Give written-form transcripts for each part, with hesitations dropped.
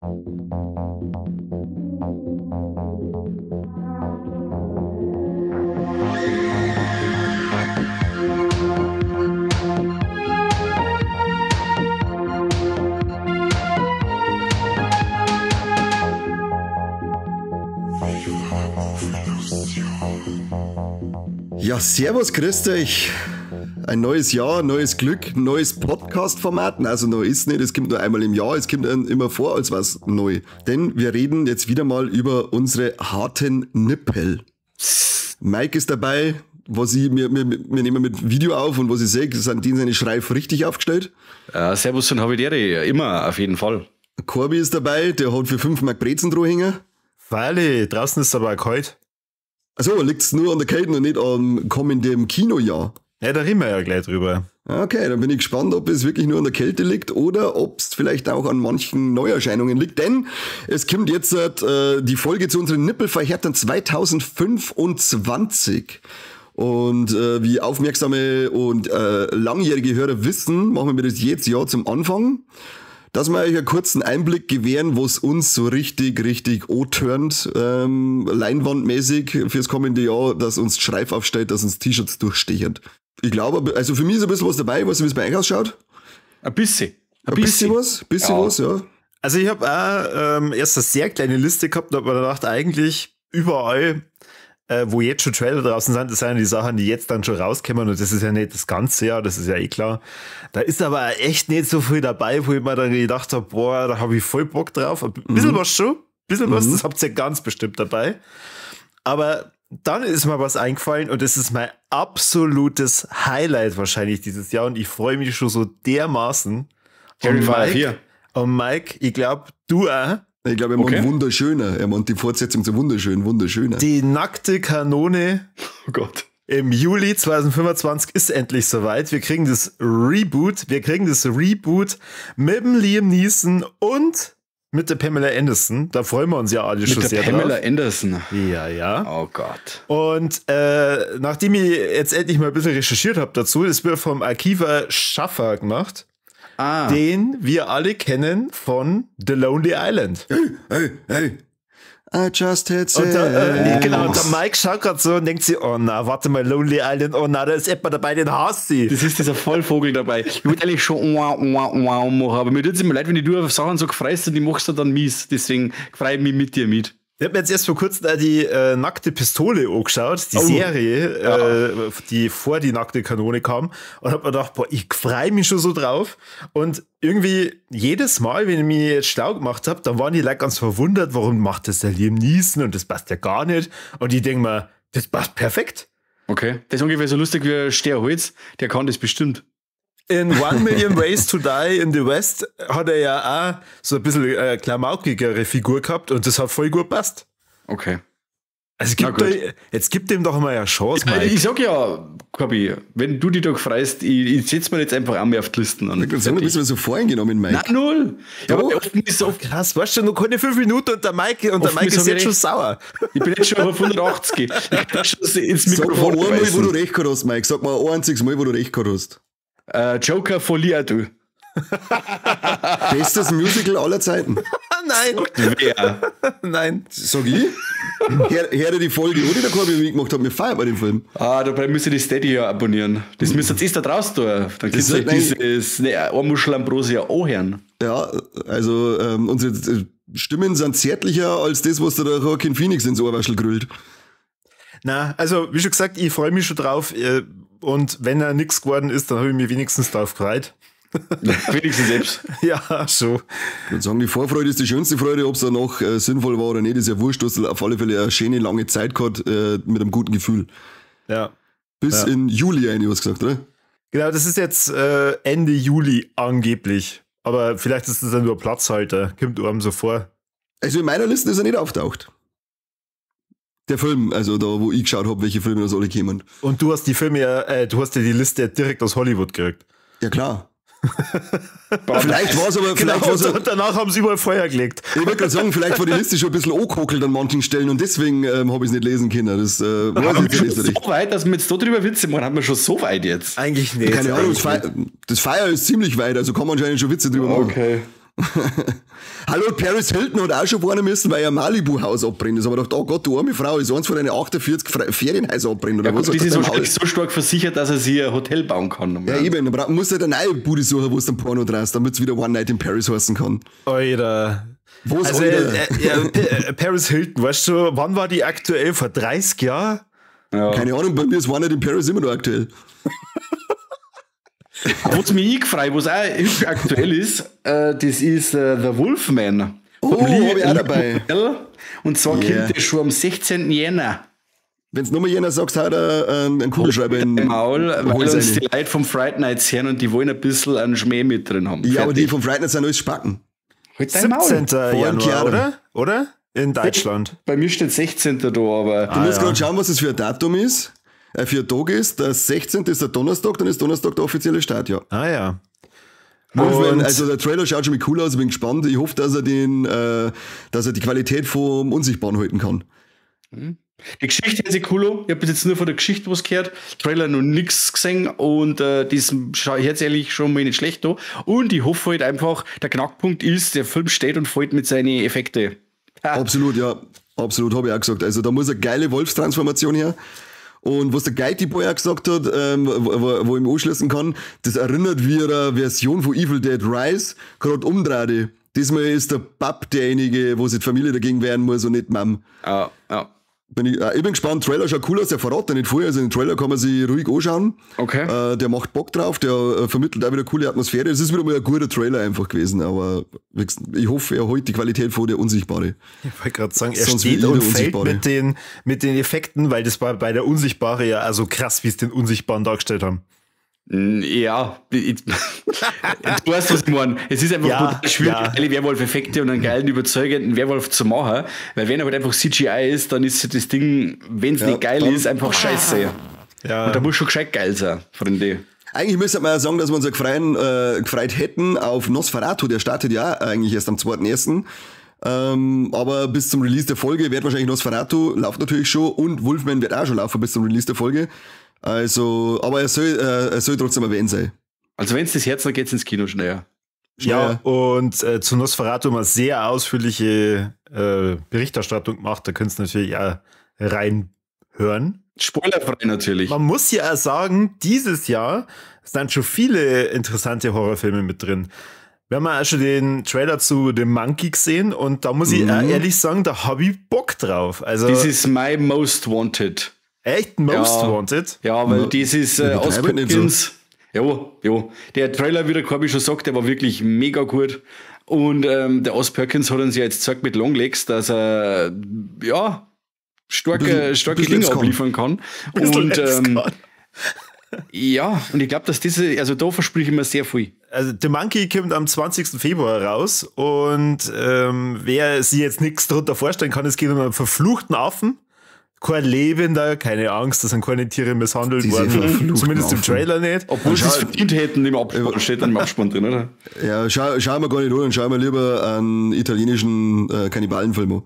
Ja, servus, grüßt euch. Ein neues Jahr, neues Glück, neues Podcast-Format. Also neu ist nicht, es kommt nur einmal im Jahr, es kommt immer vor, als was neu. Denn wir reden jetzt wieder mal über unsere harten Nippel. Mike ist dabei, was ich, wir nehmen mit Video auf und was ich sehe, sind die seine Schreif richtig aufgestellt. Servus und Habidere, immer, auf jeden Fall. Corby ist dabei, der hat für 5 Mark Brezen dran hängen. Weil, draußen ist es aber kalt. Also liegt es nur an der Kälte und nicht am kommenden Kinojahr. Ja, da reden wir ja gleich drüber. Okay, dann bin ich gespannt, ob es wirklich nur an der Kälte liegt oder ob es vielleicht auch an manchen Neuerscheinungen liegt. Denn es kommt jetzt die Folge zu unseren Nippelverhärtern 2025. Und wie aufmerksame und langjährige Hörer wissen, machen wir das jedes Jahr zum Anfang, dass wir euch einen kurzen Einblick gewähren, was uns so richtig, richtig antörnt, leinwandmäßig fürs kommende Jahr, dass uns Schreif aufstellt, dass uns T-Shirts durchstechert. Ich glaube, also für mich ist ein bisschen was dabei, weißt du, wie es bei euch ausschaut? Ein bisschen. Ein bisschen was? Bisschen ja. Was, ja. Also ich habe auch erst eine sehr kleine Liste gehabt und habe mir gedacht, eigentlich überall, wo jetzt schon Trailer draußen sind, das sind die Sachen, die jetzt dann schon rauskommen und das ist ja nicht das ganze Jahr, das ist ja eh klar. Da ist aber echt nicht so viel dabei, wo ich mir dann gedacht habe, boah, da habe ich voll Bock drauf. Ein bisschen was schon, ein bisschen was, das habt ihr ganz bestimmt dabei. Aber dann ist mir was eingefallen und das ist mein absolutes Highlight wahrscheinlich dieses Jahr und ich freue mich schon so dermaßen. Terrifier 4. Und Mike, ich glaube, du auch. Ich glaube, er meint wunderschöner. Er meint die Fortsetzung zu wunderschön, wunderschöner. Die nackte Kanone. Oh Gott. Im Juli 2025 ist endlich soweit. Wir kriegen das Reboot. Wir kriegen das Reboot mit dem Liam Neeson und mit der Pamela Anderson. Da freuen wir uns ja alle schon sehr drauf. Mit der Pamela Anderson. Ja, ja. Oh Gott. Und nachdem ich jetzt endlich mal ein bisschen recherchiert habe dazu, das wird vom Akiva Schaffer gemacht. Ah. Den wir alle kennen von The Lonely Island. Hey, hey, hey. I just had sex. Und genau, und der Mike schaut gerade so und denkt sich, oh na, warte mal, Lonely Island, oh na, da ist jemand dabei, den hasst sie. Das ist dieser Vollvogel dabei. Ich würde eigentlich schon machen, aber mir tut es immer leid, wenn du auf Sachen so gefreist und die machst du dann mies. Deswegen freue ich mich mit dir mit. Ich habe mir jetzt erst vor kurzem die nackte Pistole angeschaut, die Serie, ja. Die vor die nackte Kanone kam und habe mir gedacht, boah, ich freue mich schon so drauf. Und irgendwie jedes Mal, wenn ich mich jetzt schlau gemacht habe, dann waren die Leute ganz verwundert, warum macht das der Liam Neeson und das passt ja gar nicht. Und ich denke mir, das passt perfekt. Okay, das ist ungefähr so lustig wie Sterholz, der kann das bestimmt. In 1 Million Ways to Die in the West hat er ja auch so ein bisschen klamaukigere Figur gehabt und das hat voll gut gepasst. Okay. Also jetzt gibt ihm doch mal eine Chance, Mike. Ich sag ja, Corby, wenn du dich da freust, ich setz mir jetzt einfach auch mehr auf die Listen an. Ich würde sagen, du bist mir so voreingenommen, Mike. Nein, null. Ja, aber oft ist so krass, weißt du, noch keine 5 Minuten und der Mike, ist jetzt schon sauer. Ich bin jetzt schon auf 180. Ich kann schon ins Mikrofon. Sag mal einmal, wo du recht gehabt hast, Mike. Sag mal ein einziges Mal, wo du recht gehabt hast. Joker Folie à deux. Bestes Musical aller Zeiten. Nein. Wer? Nein. Sag ich? Her die Folge, oder der Corby mitgemacht hat, mir feiert bei dem Film. Ah, dabei müsst ihr die Steady ja abonnieren. Das müsst ihr jetzt erst da draußen tun. Dann könnt ihr euch dieses Ohrmuschel-Ambrosia anhören. Ja, also unsere Stimmen sind zärtlicher als das, was der Joaquin Phoenix ins Ohrwaschel grüllt. Na, also wie schon gesagt, ich freue mich schon drauf. Und wenn er nichts geworden ist, dann habe ich mich wenigstens drauf gefreut. Wenigstens selbst. Ja, schon. Ich würde sagen, die Vorfreude ist die schönste Freude, ob es danach sinnvoll war oder nicht, ist ja wurscht. Du hast auf alle Fälle eine schöne, lange Zeit gehabt mit einem guten Gefühl. Ja. Bis in Juli eigentlich, was gesagt, oder? Genau, das ist jetzt Ende Juli angeblich. Aber vielleicht ist das dann nur Platzhalter. Kommt einem so vor. Also in meiner Liste ist er nicht auftaucht. Der Film, also da, wo ich geschaut habe, welche Filme das alle kämen. Und du hast die Filme ja, du hast ja die Liste direkt aus Hollywood gekriegt. Ja, klar. Vielleicht war es aber. Vielleicht genau, war's und danach haben sie überall Feuer gelegt. Ich wollte gerade sagen, vielleicht war die Liste schon ein bisschen angekockelt an manchen Stellen und deswegen habe ich es nicht lesen können. Das weiß ich jetzt nicht. So weit, dass wir jetzt da drüber Witze machen, haben wir schon so weit jetzt. Eigentlich nicht. Keine Ahnung, das Feuer ist ziemlich weit, also kann man anscheinend schon Witze drüber machen. Okay. Hallo, Paris Hilton hat auch schon warnen müssen, weil ihr Malibu-Haus abbrennt ist. Aber dachte, oh Gott, du arme Frau, ist eins von deinen 48 Ferienhäuser abbrennt oder ja, was? Gut, das ist wahrscheinlich so stark versichert, dass er sich ein Hotel bauen kann. Ja, eben. Dann muss er halt eine neue Bude suchen, wo es dann Porno draus, damit es wieder One Night in Paris heißen kann. Alter. Wo ist also, Alter? Paris Hilton, weißt du, wann war die aktuell? Vor 30 Jahren? Ja. Keine Ahnung, bei mir ist One Night in Paris immer noch aktuell. Wo es mich eingefreut, wo es auch hübsch aktuell ist, das ist The Wolfman. Oh, hab ich auch dabei. Und zwar kommt der schon am 16. Jänner. Wenn es nochmal Jänner sagst, hat er einen Kugelschreiber in den Maul, weil uns die Leute vom Fright Nights hören und die wollen ein bisschen einen Schmäh mit drin haben. Ja, Fertig. aber die vom Fright Nights sind alles Spacken. Halt dein 17. Maul. Januar, oder? In Deutschland. Bei mir steht 16. da, aber... Du musst gerade schauen, was das für ein Datum ist. Für ein Tag ist, der 16. ist der Donnerstag, dann ist Donnerstag der offizielle Start, ja. Ah ja. Wolfman, also der Trailer schaut schon mal cool aus, ich bin gespannt. Ich hoffe, dass er dass er die Qualität vom Unsichtbaren halten kann. Die Geschichte ist cool. Ich habe bis jetzt nur von der Geschichte was gehört. Trailer noch nichts gesehen und das hört sich eigentlich schon mal nicht schlecht an. Und ich hoffe halt einfach, der Knackpunkt ist, der Film steht und fällt mit seinen Effekten. Ha. Absolut, ja. Absolut, habe ich auch gesagt. Also da muss eine geile Wolfstransformation her. Und was der Guy Boy auch gesagt hat, wo ich mich anschließen kann, das erinnert wie eine Version von Evil Dead Rise, gerade umdreht. Diesmal ist der Bab derjenige, wo sich die Familie dagegen wehren muss und nicht Mom. Ja, ja. Ich bin gespannt, Trailer schaut cool aus, der verrät ja nicht vorher, also den Trailer kann man sich ruhig anschauen. Okay. Der macht Bock drauf, der vermittelt auch wieder coole Atmosphäre. Es ist wieder mal ein guter Trailer einfach gewesen, aber ich hoffe, er holt die Qualität vor der Unsichtbare. Ich wollte gerade sagen, er sonst steht und fällt mit den Effekten, weil das war bei der Unsichtbare ja also krass, wie es den Unsichtbaren dargestellt haben. Ja, du weißt, was ich meine. Es ist einfach ja, schwierig, geile Werwolf-Effekte und einen geilen, überzeugenden Werwolf zu machen, weil wenn er halt einfach CGI ist, dann ist das Ding, wenn es nicht geil ist, einfach scheiße. Ja. Und da muss schon gescheit geil sein, Freunde. Eigentlich müsste man ja sagen, dass wir uns ja gefreut hätten auf Nosferatu, der startet ja eigentlich erst am 2.1. Aber bis zum Release der Folge wird wahrscheinlich Nosferatu, läuft natürlich schon, und Wolfman wird auch schon laufen bis zum Release der Folge. Also, aber er soll trotzdem erwähnt sein. Also wenn es das Herz, dann geht's ins Kino schneller. Ja, und zu Nosferatu haben wir sehr ausführliche Berichterstattung gemacht. Da könnt ihr natürlich auch reinhören. Spoilerfrei natürlich. Man muss ja auch sagen, dieses Jahr sind schon viele interessante Horrorfilme mit drin. Wir haben ja auch schon den Trailer zu The Monkey gesehen und da muss ich auch ehrlich sagen, da habe ich Bock drauf. Also, This is my most wanted. Echt? Most Wanted? Ja, weil das ist aus Perkins. So. Jo. Der Trailer, wie der Corby schon sagt, der war wirklich mega gut. Und der Oz Perkins hat uns ja jetzt gezeigt mit Longlegs, dass er starke Dinge abliefern kann. Und ja, und ich glaube, dass diese, also da verspreche ich mir sehr viel. Also The Monkey kommt am 20. Februar raus und wer sich jetzt nichts darunter vorstellen kann, es geht um einen verfluchten Affen. Kein Lebender, keine Angst, da sind keine Tiere misshandelt worden. Zumindest im Trailer nicht. Obwohl sie es verdient hätten im Abspann, steht dann im Abspann drin, oder? Ja, schau mal gar nicht an, dann schauen wir lieber einen italienischen Kannibalenfilm an.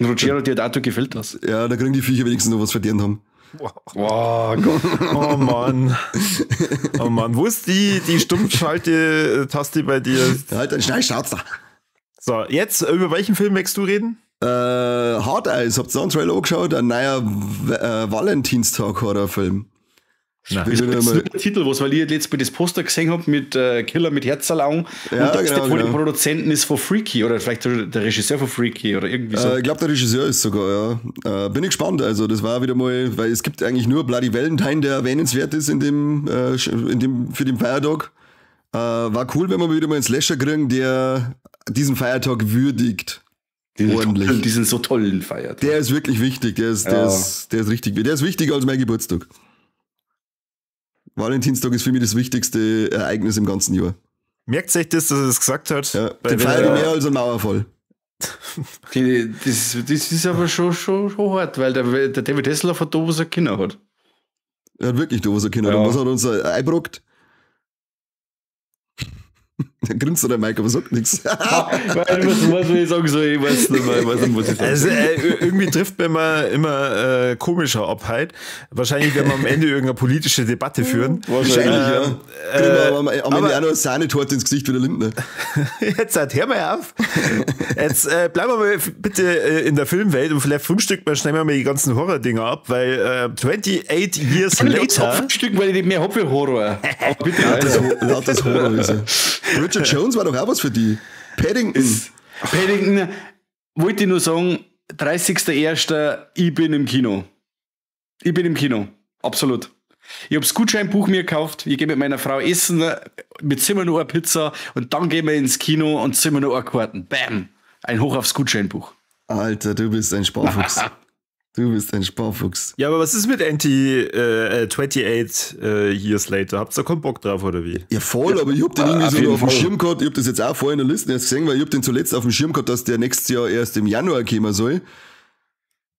Ruggiero Deodato gefällt das. Ja, da kriegen die Viecher wenigstens noch was verdient haben. Wow. Oh Gott. Oh Mann. Oh Mann, wo ist die Stummschalte-Taste bei dir? Halt, dann schnell schaut's da. So, jetzt, über welchen Film möchtest du reden? Hard Eyes, habt ihr da einen Trailer angeschaut? Ein neuer Valentinstag-Horrorfilm. Das ist nur der Titel, was, weil ich letztes Mal das Poster gesehen habe mit Killer mit Herzerlaugen. Ja, und das genau, der von den Produzenten ist von Freaky oder vielleicht der Regisseur von Freaky oder irgendwie so. Ich glaube, der Regisseur ist sogar, ja. Bin ich gespannt. Also, das war wieder mal, weil es gibt eigentlich nur Bloody Valentine, der erwähnenswert ist in dem für den Feiertag. War cool, wenn wir wieder mal einen Slasher kriegen, der diesen Feiertag würdigt. Diesen so tollen Feiertag. Der ist wirklich wichtig, der ist richtig, der ist wichtiger als mein Geburtstag. Valentinstag ist für mich das wichtigste Ereignis im ganzen Jahr. Merkt sich das, dass er das gesagt hat? Ja, den feiere ich mehr als ein Mauerfall. Das ist aber schon hart, weil der David Hasselhoff hat da, was er Kinder hat. Er hat wirklich da, was er Kinder hat. Und was hat uns eingebrockt? Da grinst der Mike, aber sagt nichts. Was ich sagen soll, ich weiß nicht mehr, ich weiß nicht, was ich sagen Also irgendwie trifft man immer komischer ab halt. Wahrscheinlich werden wir am Ende irgendeine politische Debatte führen. Wahrscheinlich, ja. Kriegen wir am Ende auch noch eine Sahnetorte ins Gesicht wie der Lindner. Jetzt hör mal auf. Jetzt bleiben wir mal bitte in der Filmwelt und vielleicht frühstücken wir schnell mal die ganzen Horror-Dinger ab, weil 28 Years Later. Frühstücken, weil ich nicht mehr hab für Horror. Aber bitte. Laut das Horror ist. Bridget Jones war doch auch was für die. Paddington. Paddington, wollte ich nur sagen, 30.01. Ich bin im Kino. Ich bin im Kino. Absolut. Ich hab's Gutscheinbuch mir gekauft, ich gehe mit meiner Frau essen, wir ziehen noch eine Pizza und dann gehen wir ins Kino und ziehen noch eine Karten. Bam! Ein Hoch aufs Gutscheinbuch. Alter, du bist ein Sparfuchs. Du bist ein Sparfuchs. Ja, aber was ist mit 28 Years Later? Habt ihr da keinen Bock drauf, oder wie? Ja, voll, aber ich hab den irgendwie so auf dem Schirm gehabt. Ich hab das jetzt auch vorher in der Liste erst gesehen, weil ich hab den zuletzt auf dem Schirm gehabt, dass der nächstes Jahr erst im Januar kommen soll.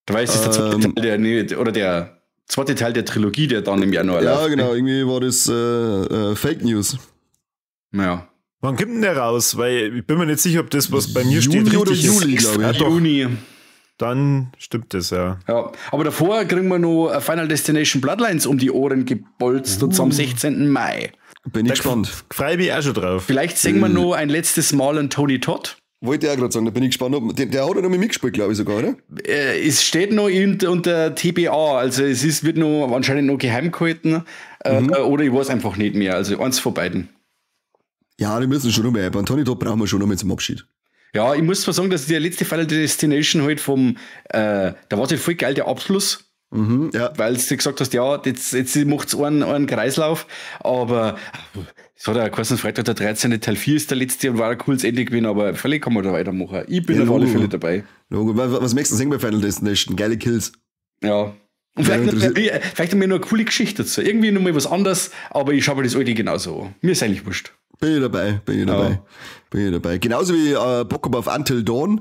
Da weiß ich, der zweite Teil der zweite Teil der Trilogie, der dann im Januar läuft. Ja, genau, irgendwie war das Fake News. Naja. Wann kommt denn der raus? Weil ich bin mir nicht sicher, ob das, was bei mir Juni steht, oder richtig Juli, ist. glaube ich. Ja, doch. Juni. Dann stimmt das, ja. Ja, aber davor kriegen wir noch Final Destination Bloodlines um die Ohren gebolzt und zwar am 16. Mai. Bin ich gespannt. Freue mich auch schon drauf. Vielleicht sehen wir noch ein letztes Mal einen Tony Todd. Wollte ich auch gerade sagen, da bin ich gespannt. Ob, der hat ja noch mal mitgespielt, glaube ich sogar, oder? Es steht noch unter TBA, also es wird noch anscheinend noch geheim gehalten. Oder ich weiß einfach nicht mehr, also eins von beiden. Ja, die müssen schon noch mehr. Bei Tony Todd brauchen wir schon noch mal zum Abschied. Ja, ich muss zwar sagen, dass der letzte Final Destination halt vom, da war es halt voll geil, der Abschluss. Mhm, ja. Weil du gesagt hast, ja, jetzt macht's einen Kreislauf, aber es hat ja geheißen, Freitag der 13. Teil 4 ist der letzte und war ein cooles Ende gewesen, aber völlig kann man da weitermachen. Ich bin ja, auf alle Fälle dabei. Logo. Was möchtest du sehen bei Final Destination? Geile Kills. Ja. Und vielleicht haben wir noch eine coole Geschichte dazu. Irgendwie noch mal was anderes, aber ich schaue mir das alte genauso an. Mir ist eigentlich wurscht. Bin ich dabei, bin ich dabei, bin ich dabei. Genauso wie Bock auf Until Dawn,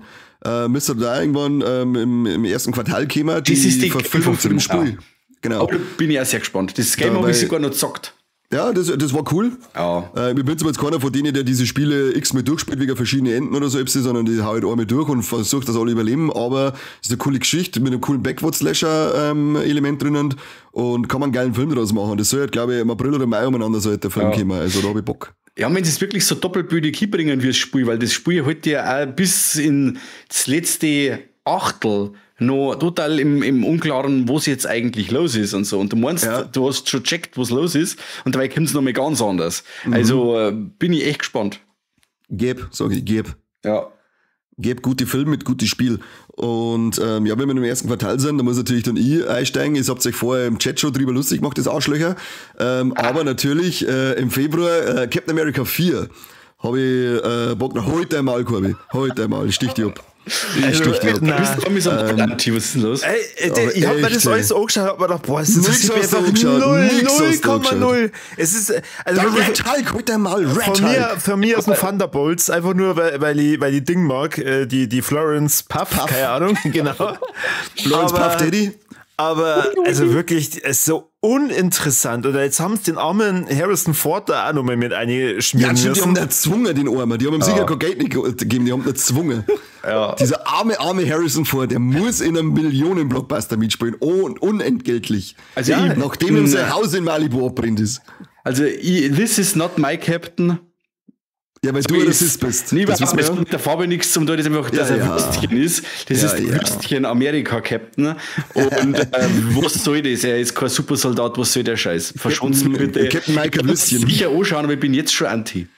müsste da irgendwann im ersten Quartal kommen, die, das ist die Verfilmung zu dem Spiel. Ja. Genau. Aber da bin ich auch sehr gespannt. Das Game habe ich sogar noch gezockt. Ja, das war cool. Ja. Ich bin zwar jetzt keiner von denen, der diese Spiele x-mal durchspielt, wegen verschiedenen Enden oder so, sondern die hau halt einmal durch und versucht, dass alle überleben. Aber es ist eine coole Geschichte mit einem coolen Backward-Slasher-Element drinnen und kann man einen geilen Film draus machen. Das soll halt, glaube ich, im April oder Mai umeinander so halt der Film kommen. Also da habe ich Bock. Ja, wenn sie es wirklich so doppelbödig hinbringen wie das Spiel, weil das Spiel halt ja auch bis ins letzte Achtel noch total im Unklaren, was jetzt eigentlich los ist und so. Und du meinst, du hast schon gecheckt, was los ist, und dabei kommt es nochmal ganz anders. Mhm. Also bin ich echt gespannt. Geb, sag ich, geb. Ja. Geb gute Filme mit gutes Spiel. Und ja, wenn wir im ersten Quartal sind, dann muss natürlich dann ich einsteigen. Ich habt euch vorher im Chat schon drüber lustig gemacht, das Arschlöcher. Aber natürlich im Februar Captain America 4 habe ich Bock nach. Heute einmal, Corby. Heute einmal. Ich stich dich ab. Ich stich dich ab. Was ist denn los? Ey, ich hab mir das alles angeschaut, hab mir gedacht, boah, es ist einfach 0,0. Es ist, also Red Hulk, heute einmal, Red Hulk. Von mir aus ein Thunderbolts, einfach nur, weil ich Ding mag, die Florence Puff, keine Ahnung, genau. Florence Puff Daddy. Aber also wirklich, es ist so uninteressant. Oder jetzt haben sie den armen Harrison Ford da auch nochmal mit eingeschmieren ja, müssen. Die haben ihn erzwungen, den Armen. Die haben ihm sicher kein Geld nicht gegeben, die haben ihn erzwungen. Ja. Dieser arme, arme Harrison Ford, der muss in einem Millionen-Blockbuster mitspielen. Oh, unentgeltlich. Also ja, nachdem ihm sein Haus in Malibu abbrennt ist. Also, this is not my captain. Ja, weil so du ein Rassist bist. Nee, das wissen wir ja. Mit der Farbe nichts zum tun, das ist einfach, dass er Würstchen ist. Das ist Würstchen Amerika-Captain. Und was soll das? Er ist kein Supersoldat, was soll der Scheiß? Verschon's mir bitte. Captain Michael Würstchen. Sicher anschauen, aber ich bin jetzt schon anti.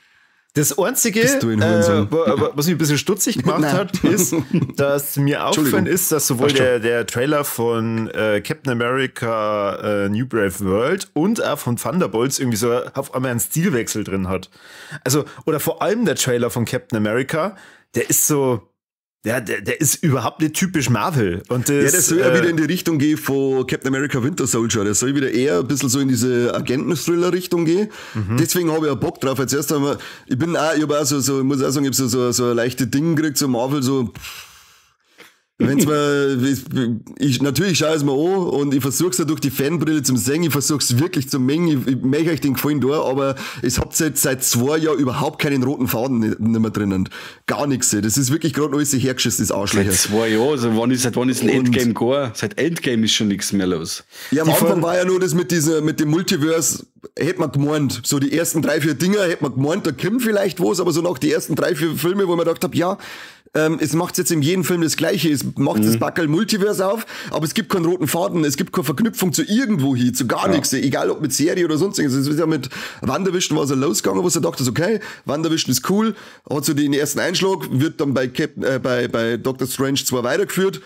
Das Einzige, was mich ein bisschen stutzig gemacht hat, ist, dass mir aufgefallen ist, dass sowohl der Trailer von Captain America New Brave World und auch von Thunderbolts irgendwie so auf einmal einen Stilwechsel drin hat. Also, oder vor allem der Trailer von Captain America, der ist so, ja, der ist überhaupt nicht typisch Marvel. Und das, ja, der soll ja wieder in die Richtung gehen von Captain America Winter Soldier. Der soll wieder eher ein bisschen so in diese Agenten-Thriller-Richtung gehen. Mhm. Deswegen habe ich auch Bock drauf. Jetzt erst einmal, ich bin auch, ich habe auch so, ich muss auch sagen, ich habe so ein leichte Ding gekriegt, so Marvel, so, Wenn's mir, ich, natürlich schaue es mir an und ich versuch's ja durch die Fanbrille zum sehen, ich versuch's wirklich zu mengen, ich möchte euch den Gefallen da, aber es habt jetzt seit 2 Jahren überhaupt keinen roten Faden nicht mehr drinnen. Gar nichts. Das ist wirklich gerade alles hergeschissen, das Arschlöcher. Seit 2 Jahren, also seit wann ist ein Endgame gar? Seit Endgame ist schon nichts mehr los. Ja, am Anfang war ja nur das mit dem Multiverse, hätte man gemeint, so die ersten 3, 4 Dinger hätte man gemeint, da kommt vielleicht was, aber so nach die ersten 3, 4 Filme, wo man gedacht hab, ja, es macht jetzt in jedem Film das Gleiche, es macht das Backerl Multiverse auf, aber es gibt keinen roten Faden, es gibt keine Verknüpfung zu irgendwo hin, zu gar nichts, egal ob mit Serie oder sonst irgendwas. Es ist ja mit WandaVision war es ja losgegangen, wo sie dachte, okay, WandaVision ist cool, hat so den ersten Einschlag, wird dann bei bei Doctor Strange 2 weitergeführt,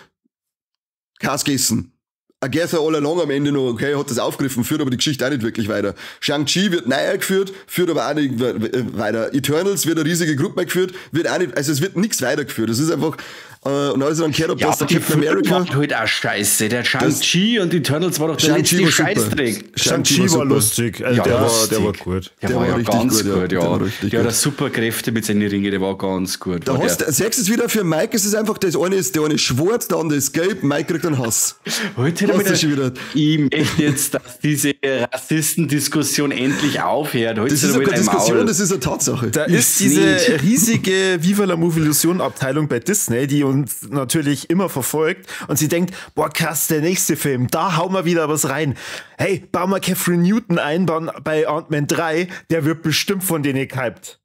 Kass gegessen. Agatha All Along am Ende noch, okay, hat das aufgegriffen, führt aber die Geschichte auch nicht wirklich weiter. Shang-Chi wird neu geführt, führt aber auch nicht weiter. Eternals wird eine riesige Gruppe geführt, wird auch nicht, also es wird nichts weitergeführt. Das ist einfach, und als ich dann gehört habe, dass der Captain America. War halt auch scheiße. Der Shang-Chi und Eternals war doch der letzte Scheißdreck. Shang-Chi war lustig. Also ja, der war gut. Der war ja ganz gut, ja. Der hat super Kräfte mit seinen Ringen, der war ganz gut. Da hast du, siehst du es wieder für Mike, es ist einfach, das eine ist, der eine ist schwarz, der andere ist gelb, Mike kriegt einen Hass. Heute ich möchte jetzt, dass diese Rassistendiskussion endlich aufhört. Heute das ist ja keine Diskussion, das ist eine Tatsache. Da ist diese riesige Viva la Movilusion Abteilung bei Disney, die uns natürlich immer verfolgt und sie denkt, boah krass, der nächste Film, da hauen wir wieder was rein. Hey, bauen wir Kathryn Newton ein bei Ant-Man 3, der wird bestimmt von denen gehypt.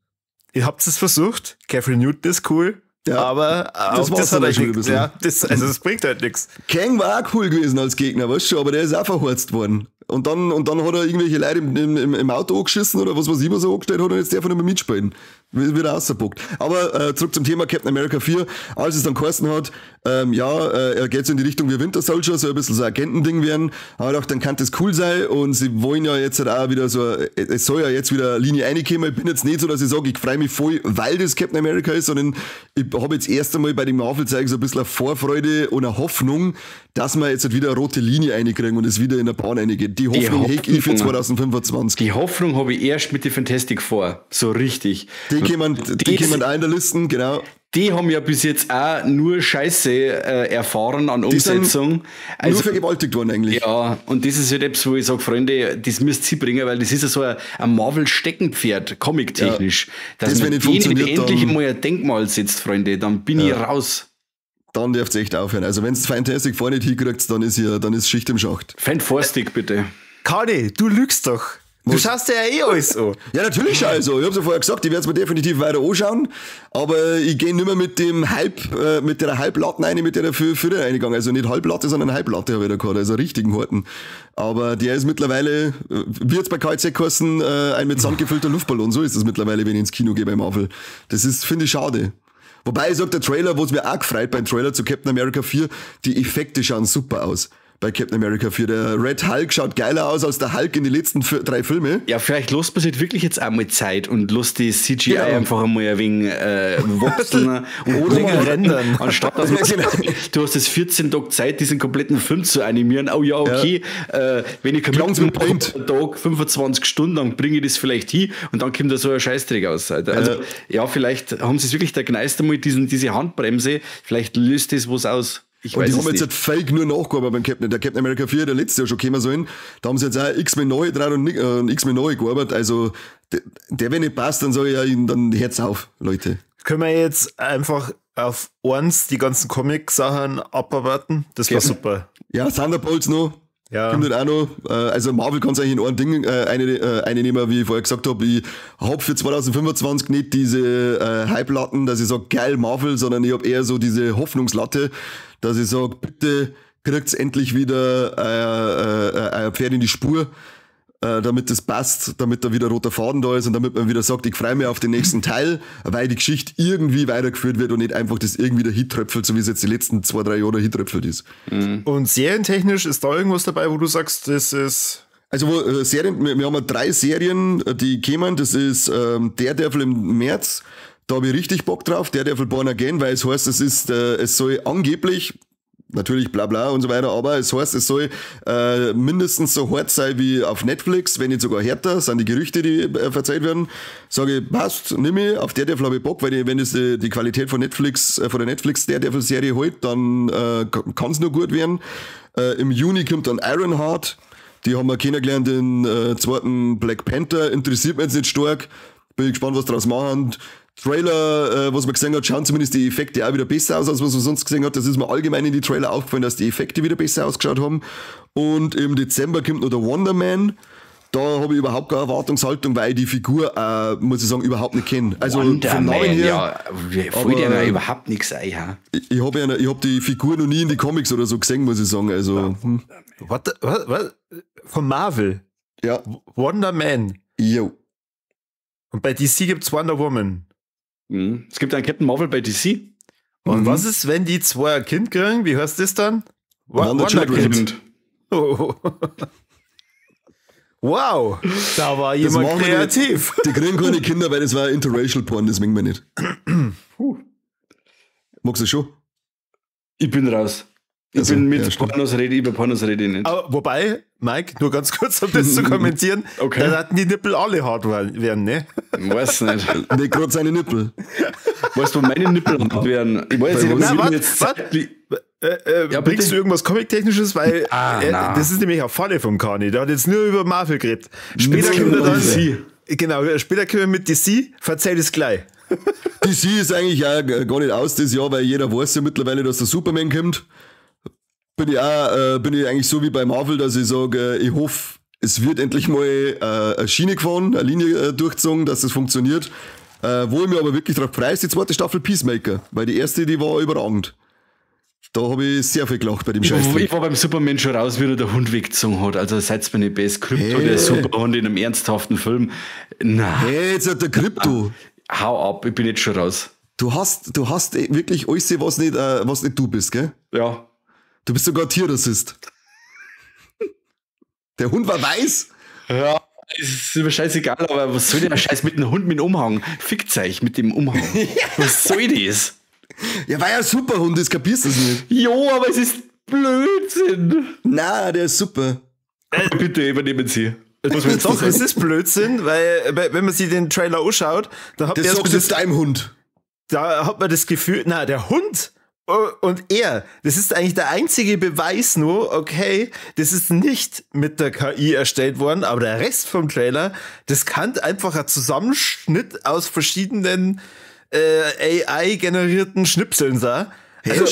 Ihr habt es versucht, Kathryn Newton ist cool. Ja, aber das war's dann schon ein bisschen. Ja, das bringt halt nichts. Kang war auch cool gewesen als Gegner, weißt du, aber der ist auch verhorzt worden. Und dann hat er irgendwelche Leute im Auto angeschissen oder was weiß ich, was er angestellt hat, und jetzt darf er nicht mehr mitspielen. Wird rausgepackt. Aber zurück zum Thema Captain America 4. Als es dann geheißen hat, er geht so in die Richtung wie Winter Soldier, soll ein bisschen so ein Agentending werden. Aber ich dachte, dann kann das cool sein, und sie wollen ja jetzt halt auch wieder so, es soll ja jetzt wieder Linie reinkommen. Ich bin jetzt nicht so, dass ich sage, ich freue mich voll, weil das Captain America ist, sondern ich habe jetzt erst einmal bei dem Marvel-Zeug so ein bisschen eine Vorfreude und eine Hoffnung, dass wir jetzt halt wieder eine rote Linie reinkriegen und es wieder in der Bahn reingeht. Die Hoffnung hege ich für 2025. Die Hoffnung habe ich erst mit den Fantastic Four, so richtig. Die kämen auch in der Liste, genau. Die haben ja bis jetzt auch nur Scheiße erfahren an Umsetzung. Also, nur vergewaltigt worden eigentlich. Ja, und das ist halt etwas, wo ich sage, Freunde, das müsst ihr bringen, weil das ist ja so ein Marvel-Steckenpferd, comic-technisch. Ja, dass man denen endlich mal ein Denkmal setzt, Freunde, dann bin ich raus. Dann dürft ihr echt aufhören. Also wenn es Fantastic Four nicht hinkriegt, dann ist Schicht im Schacht. Fantastic, bitte. Kani, du lügst doch. Du schaust dir ja eh alles an. Ja, natürlich schaue ich so. Ich hab's ja vorher gesagt, ich werde es mir definitiv weiter anschauen, aber ich gehe nicht mehr mit dem Hype, mit der Halblatte rein, mit der für reingegangen. Also nicht Halblatte, sondern Halblatte habe ich da gehabt, also richtigen Horten. Aber der ist mittlerweile, wie jetzt bei KZ geheißen, ein mit Sand gefüllter Luftballon. So ist das mittlerweile, wenn ich ins Kino gehe bei Marvel. Das ist, finde ich, schade. Wobei ich sag, der Trailer, wo es mir auch gefreut beim Trailer zu Captain America 4, die Effekte schauen super aus. Bei Captain America 4. Der Red Hulk schaut geiler aus als der Hulk in die letzten 3 Filme. Ja, vielleicht lässt man sich wirklich jetzt einmal Zeit und lässt die CGI einfach einmal ein wenig wachsen und oder länger rendern. Anstatt dass man du hast jetzt 14 Tage Zeit, diesen kompletten Film zu animieren. Oh ja, okay, ja. Wenn ich einen Tag 25 Stunden, dann bringe ich das vielleicht hin und dann kommt da so ein Scheißdreck aus. Also ja, vielleicht haben sie es wirklich der Gneist einmal diese Handbremse, vielleicht löst das was aus. Ich und die haben jetzt halt fake nur nachgearbeitet beim Captain. Der Captain America 4, der letzte Jahr schon gekommen sollen. Da haben sie jetzt auch X-Men neu dran und X-Men neu gearbeitet. Also, der, wenn nicht passt, dann sage ich ja, dann hört's auf, Leute. Können wir jetzt einfach auf eins die ganzen Comic-Sachen abarbeiten? Das war super. Ja, Thunderbolts noch. Ja. Kommt auch noch. Also Marvel kann es eigentlich in einem Ding eine nehmen, wie ich vorher gesagt habe. Ich hab für 2025 nicht diese Hype-Latten, dass ich sage, geil Marvel, sondern ich hab eher so diese Hoffnungslatte, dass ich sage, bitte kriegt's endlich wieder ein Pferd in die Spur, damit das passt, damit da wieder roter Faden da ist und damit man wieder sagt, ich freue mich auf den nächsten Teil, weil die Geschichte irgendwie weitergeführt wird und nicht einfach das irgendwie der Hit tröpfelt, so wie es jetzt die letzten 2-3 Jahre Hit tröpfelt ist. Mhm. Und serientechnisch ist da irgendwas dabei, wo du sagst, das ist... Also Serien, wir haben 3 Serien, die kommen, das ist Daredevil im März, da habe ich richtig Bock drauf, Daredevil Born Again, weil es heißt, es soll angeblich, Natürlich bla bla und so weiter, aber es heißt, es soll mindestens so hart sein wie auf Netflix, wenn nicht sogar härter, sind die Gerüchte, die verzeiht werden. Sage ich, passt, nimm ich, auf Daredevil habe ich Bock, weil die, wenn es die Qualität von Netflix, von der Netflix Daredevil-Serie hält, dann kann es nur gut werden. Im Juni kommt dann Ironheart, die haben wir kennengelernt in zweiten Black Panther, interessiert mich jetzt nicht stark, bin ich gespannt, was draus machen. Trailer, was man gesehen hat, schauen zumindest die Effekte auch wieder besser aus, als was man sonst gesehen hat. Das ist mir allgemein in die Trailer aufgefallen, dass die Effekte wieder besser ausgeschaut haben. Und im Dezember kommt noch der Wonder Man. Da habe ich überhaupt keine Erwartungshaltung, weil ich die Figur, muss ich sagen, überhaupt nicht kenne. Also Wonder vom Namen Man, her, ja, fällt ja überhaupt nichts ein. Ja. Ich habe ich hab die Figur noch nie in die Comics oder so gesehen, muss ich sagen. Also, What? Von Marvel? Ja. Wonder Man. Jo. Und bei DC gibt's Wonder Woman. Mhm. Es gibt einen Captain Marvel bei DC. Und was ist, wenn die zwei ein Kind kriegen? Wie heißt das dann? Wonder Children. Oh. Wow, da war jemand kreativ. Die kriegen keine Kinder, weil das war Interracial Porn, das mögen wir nicht. Puh. Magst du schon? Ich bin raus. Ich Also, bin mit ja, stimmt. Pornos rede, über Pornos rede ich nicht. Aber wobei, Mike, nur ganz kurz, um das zu kommentieren, Okay. dann hatten die Nippel alle hart werden, ne? Weiß nicht. Nicht gerade seine Nippel. Weißt du, wo meine Nippel hart werden? Ich weiß nicht, ob Na, ich warte, jetzt warte. Ja, bringst bitte? du irgendwas Comic-Technisches? Weil na. das ist nämlich eine Falle vom Kani. Der hat jetzt nur über Marvel geredet. Später Nur kommt er über dann. DC. Genau, später kommen wir mit DC, verzeih das gleich. DC ist eigentlich auch gar nicht aus das Jahr, weil jeder weiß ja mittlerweile, dass der Superman kommt. Bin ich auch, bin ich eigentlich so wie bei Marvel, dass ich sage, ich hoffe, es wird endlich mal eine Schiene gefahren, eine Linie durchgezogen, dass das funktioniert. Wo ich mich aber wirklich drauf freue, ist die zweite Staffel Peacemaker, weil die erste, die war überragend. Da habe ich sehr viel gelacht bei dem Scheiß. Ich war beim Superman schon raus, wie er der Hund weggezogen hat. Also seid's mir nicht best. Krypto, Hey. der Superhund in einem ernsthaften Film. Na, Hey, jetzt hat der Krypto. hau ab, ich bin jetzt schon raus. Du hast wirklich alles, was nicht du bist, gell? Ja. Du bist sogar Tierrassist. Der Hund war weiß. Ja, ist mir scheißegal, aber was soll denn der Scheiß mit dem Hund mit dem Umhang? Fickt euch mit dem Umhang. Was soll das? Ja, weil er ein Superhund ist, kapierst du das nicht? Jo, aber es ist Blödsinn. Na, der ist super. Bitte übernehmen Sie. Das muss Doch, es ist Blödsinn, weil wenn man sich den Trailer anschaut, da hat Das man sagst du deinem Hund. Da hat man das Gefühl, na, der Hund und er, das ist eigentlich der einzige Beweis nur, okay, das ist nicht mit der KI erstellt worden, aber der Rest vom Trailer, das kann einfach ein Zusammenschnitt aus verschiedenen AI-generierten Schnipseln sein. Hey, also,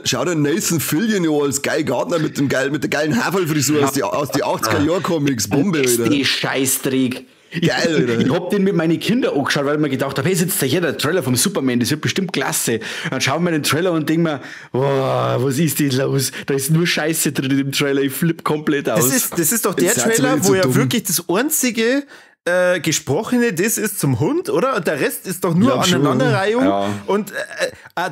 schau dir Nathan Fillion an als Guy Gardner mit der geilen Haferlfrisur aus die 80er-Jahr-Comics. Bombe, Alter. Die Scheißdreck. Geil, Alter. Ich hab den mit meinen Kindern angeschaut, weil ich mir gedacht habe, hey, sitzt da hier der Trailer vom Superman, das wird bestimmt klasse. Dann schauen wir den Trailer und denken mir, boah, was ist denn los? Da ist nur Scheiße drin in dem Trailer, ich flipp komplett aus. Das ist doch der Trailer, wo ja wirklich das einzige Gesprochene, das ist zum Hund, oder? Und der Rest ist doch nur Aneinanderreihung und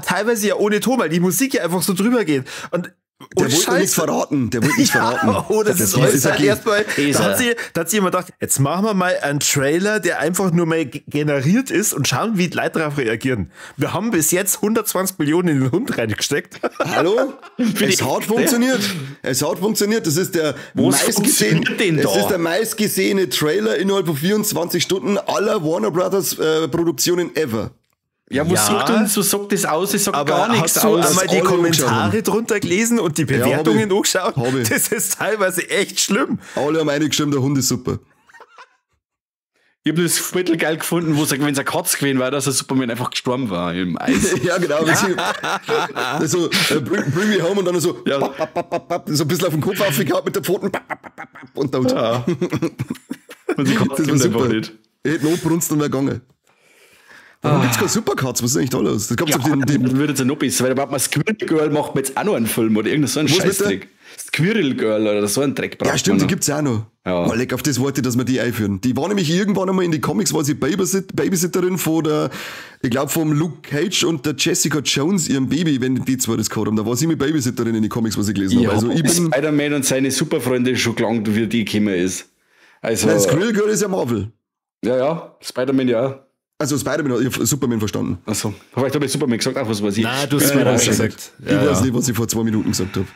teilweise ja ohne Ton, weil die Musik ja einfach so drüber geht. Und der wollte nichts verraten. Der wollte nichts verraten. Oh, das ist alles erstmal. Da hat sich jemand gedacht, jetzt machen wir mal einen Trailer, der einfach nur mal generiert ist und schauen, wie die Leute darauf reagieren. Wir haben bis jetzt 120 Millionen in den Hund reingesteckt. Hallo? Es hat funktioniert. Es hat funktioniert. Das ist der meistgesehene Trailer innerhalb von 24 Stunden aller Warner Brothers Produktionen ever. Ja, was sagt uns, was sagt das aus? Ich sag aber gar nichts hast du aus. einmal die Kommentare drunter gelesen und die Bewertungen angeschaut? Das ist teilweise echt schlimm. Alle haben eingeschrieben, der Hund ist super. Ich habe das voll geil gefunden, wo wenn es eine Katze gewesen war, dass der Superman einfach gestorben war im Eis. Ja, genau. So, bring me home und dann so, ja. Bap, bap, bap, bap, so ein bisschen auf den Kopf aufgehauen mit der Pfoten bap, bap, bap, bap, und tot. Ja. Und die Katze das war super. einfach nicht. Ich hätte noch brunst und wäre gegangen. Warum gibt's keine Supercards? Was ist eigentlich da los? Das gab's ja, doch den würde jetzt ja noch besser, weil da braucht man Squirrel Girl, macht man jetzt auch noch einen Film oder irgendein so einen Scheißdreck. Squirrel Girl oder so ein Dreck braucht Ja, stimmt, man die gibt's auch noch. Ja. Oh, leck, auf das wollte ich, dass wir die einführen. Die war nämlich irgendwann einmal in die Comics, war sie Babysitterin von der, ich glaube, vom Luke Cage und der Jessica Jones, ihrem Baby, wenn die zwei das gehabt haben. Da war sie mit Babysitterin in die Comics, was ich gelesen habe. Also ich bin Spider-Man und seine Superfreunde schon gelangt, wie die gekommen ist. Also, Nein, Squirrel Girl ist ja Marvel. Ja, ja, Spider-Man ja. Also Spider-Man, ich hab Superman verstanden. Achso, vielleicht habe ich Superman gesagt, auch was weiß ich. Nein, du hast Spider-Man gesagt. Ja, ich weiß nicht, was ich vor 2 Minuten gesagt habe.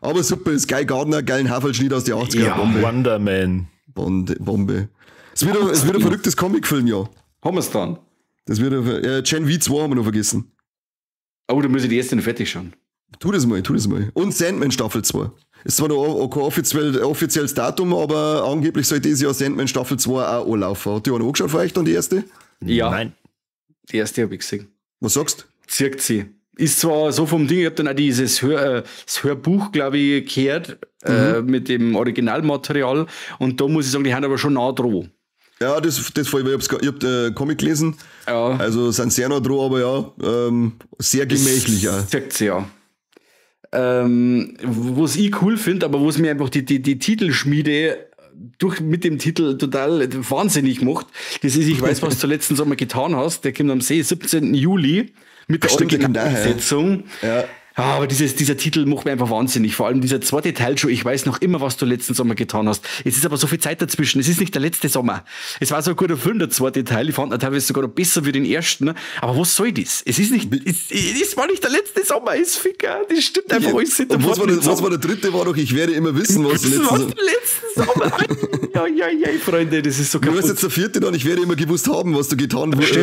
Aber super, ist Guy Gardner, geilen Haferlschnitt aus den 80er. Ja, Bombe. Wonder Man. Bombe. Es wird ein verrücktes Comicfilm, ja. Haben wir's dann? Das wird ein, Gen V 2 haben wir noch vergessen. Oh, da muss ich die erste noch fertig schauen. Tu das mal. Und Sandman Staffel 2. Ist zwar noch kein offizielles Datum, aber angeblich soll dieses Jahr Sandman Staffel 2 auch anlaufen. Hat die einer angeschaut vielleicht dann die erste? Ja. Nein. Die erste habe ich gesehen. Was sagst du? Zirkt sie. Ist zwar so vom Ding, ich habe dann auch dieses das Hörbuch, glaube ich, gehört, mit dem Originalmaterial. Und da muss ich sagen, die haben aber schon nah dran. Ja, das voll, weil ich hab Comic gelesen. Ja. Also sind sehr nah dran, aber ja, sehr gemächlich. Ja. Zirkt sie, ja. Was ich cool finde, aber was mir einfach die Titelschmiede mit dem Titel total wahnsinnig macht, das ist, ich weiß, was du letzten Sommer getan hast, der kommt am 17. Juli mit der Originalbesetzung. Ja. Ja, aber dieser Titel macht mir einfach wahnsinnig. Vor allem dieser zweite Teil schon. Ich weiß noch immer, was du letzten Sommer getan hast. Es ist aber so viel Zeit dazwischen. Es ist nicht der letzte Sommer. Es war so ein guter Film, der zweite Teil. Ich fand ihn teilweise sogar noch besser wie den ersten. Aber was soll das? Es ist nicht, es war nicht der letzte Sommer. Es ist Ficker. Das stimmt einfach alles. Und was war der dritte? War doch, ich werde immer wissen, was du letzten Sommer. Ja, Freunde, das ist so kaputt. Du warst jetzt der vierte dann. Ich werde immer gewusst haben, was du getan hast. Wie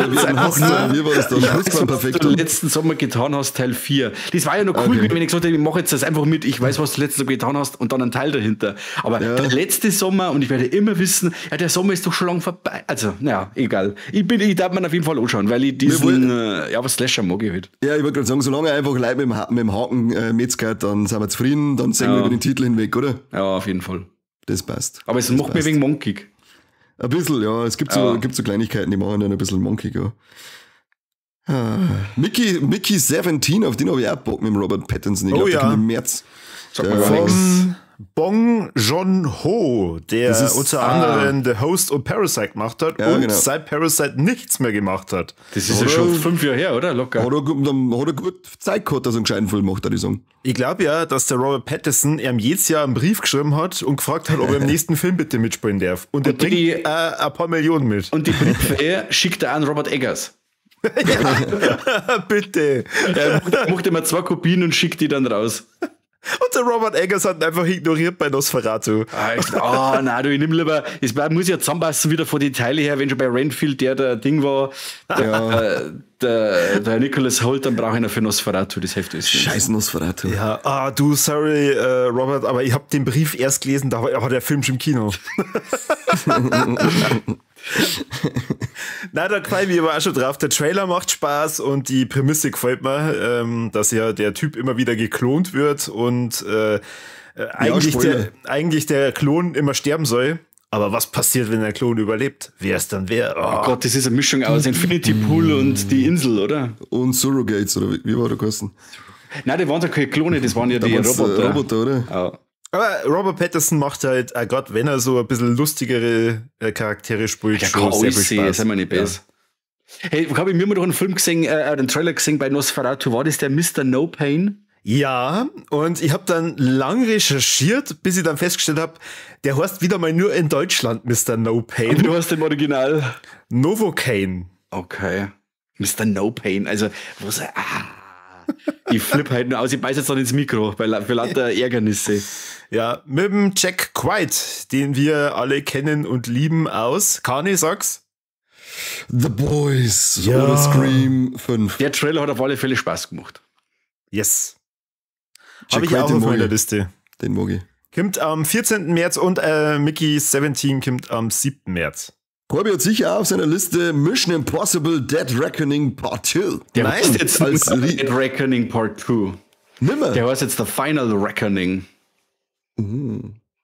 war das dann? Ich weiß, was du letzten Sommer getan hast, Teil 4. Das war ja noch cool, okay, wenn ich gesagt hätte, ich mache jetzt das einfach mit, ich weiß, was du letztes Sommer getan hast und dann ein Teil dahinter. Aber ja, der letzte Sommer, und ich werde immer wissen, ja, der Sommer ist doch schon lange vorbei. Also, naja, egal. Ich darf mir auf jeden Fall anschauen, weil ich diesen, ja, was Slasher mag ich halt. Ja, ich wollte gerade sagen, solange einfach Leute mit dem Haken mitgehört, dann sind wir zufrieden, dann sehen wir über den Titel hinweg, oder? Ja, auf jeden Fall. Das passt. Aber es macht mir wegen monkig. Ein bisschen, ja. Es gibt so, gibt so Kleinigkeiten, die machen dann ein bisschen monkig, ja. Mickey 17, auf den habe ich auch Bock mit dem Robert Pattinson. Ich glaube, der kommt im März. Sag mal gar nichts. Bong Joon-ho, der ist, unter anderem The Host und Parasite gemacht hat und seit Parasite nichts mehr gemacht hat. Das ist ja schon 5 Jahre her, oder? Locker. Hat er gut Zeit gehabt, dass er einen gescheiten Film macht, würde ich sagen. Ich glaube ja, dass der Robert Pattinson ihm jedes Jahr einen Brief geschrieben hat und gefragt hat, ob er im nächsten Film bitte mitspielen darf. Und er bringt ein paar Millionen mit. Und die Briefe schickt er an Robert Eggers. Ja, bitte. Er macht immer 2 Kopien und schickt die dann raus. Und der Robert Eggers hat ihn einfach ignoriert bei Nosferatu. Oh, nein, du, ich nimm lieber, es muss ja zusammenpassen wieder von den Teilen her, wenn schon bei Renfield der Ding war, der Nicholas Hoult, dann brauche ich noch für Nosferatu, das Heft ist. Scheiß Nosferatu. Ja, du, sorry, Robert, aber ich habe den Brief erst gelesen, da war der Film schon im Kino. Na, da freue ich mich aber auch schon drauf. Der Trailer macht Spaß und die Prämisse gefällt mir, dass ja der Typ immer wieder geklont wird und eigentlich der Klon immer sterben soll. Aber was passiert, wenn der Klon überlebt? Wer ist dann wer? Oh Gott, das ist eine Mischung aus Infinity Pool und die Insel, oder? Und Surrogates, oder wie war der geheißen? Nein, die waren ja keine Klone, das waren ja die Roboter. Roboter, oder? Ja. Aber Robert Pattinson macht halt, gerade wenn er so ein bisschen lustigere Charaktere spielt, der schon sehr viel Spaß. Sind wir nicht besser. Ja. Hey, habe ich mir mal doch einen Film gesehen, einen Trailer gesehen bei Nosferatu. War das der Mr. No Pain? Ja, und ich habe dann lang recherchiert, bis ich dann festgestellt habe, der heißt wieder mal nur in Deutschland Mr. No Pain. Und du hast im Original? Novocaine. Okay. Mr. No Pain, also, was, ich flippe halt nur aus, ich beiß jetzt dann ins Mikro, weil für lauter Ärgernisse. Ja, mit dem Jack Quaid, den wir alle kennen und lieben aus. Kani, sag's? The Boys oder Scream 5. Der Trailer hat auf alle Fälle Spaß gemacht. Yes. Habe ich auch auf meiner Liste. Den mag ich. Kommt am 14. März und Mickey 17 kommt am 7. März. Corby hat sicher auch auf seiner Liste Mission Impossible Dead Reckoning Part 2. Der Nein, heißt jetzt als Dead Reckoning Part 2. Nimmer. Der heißt jetzt The Final Reckoning.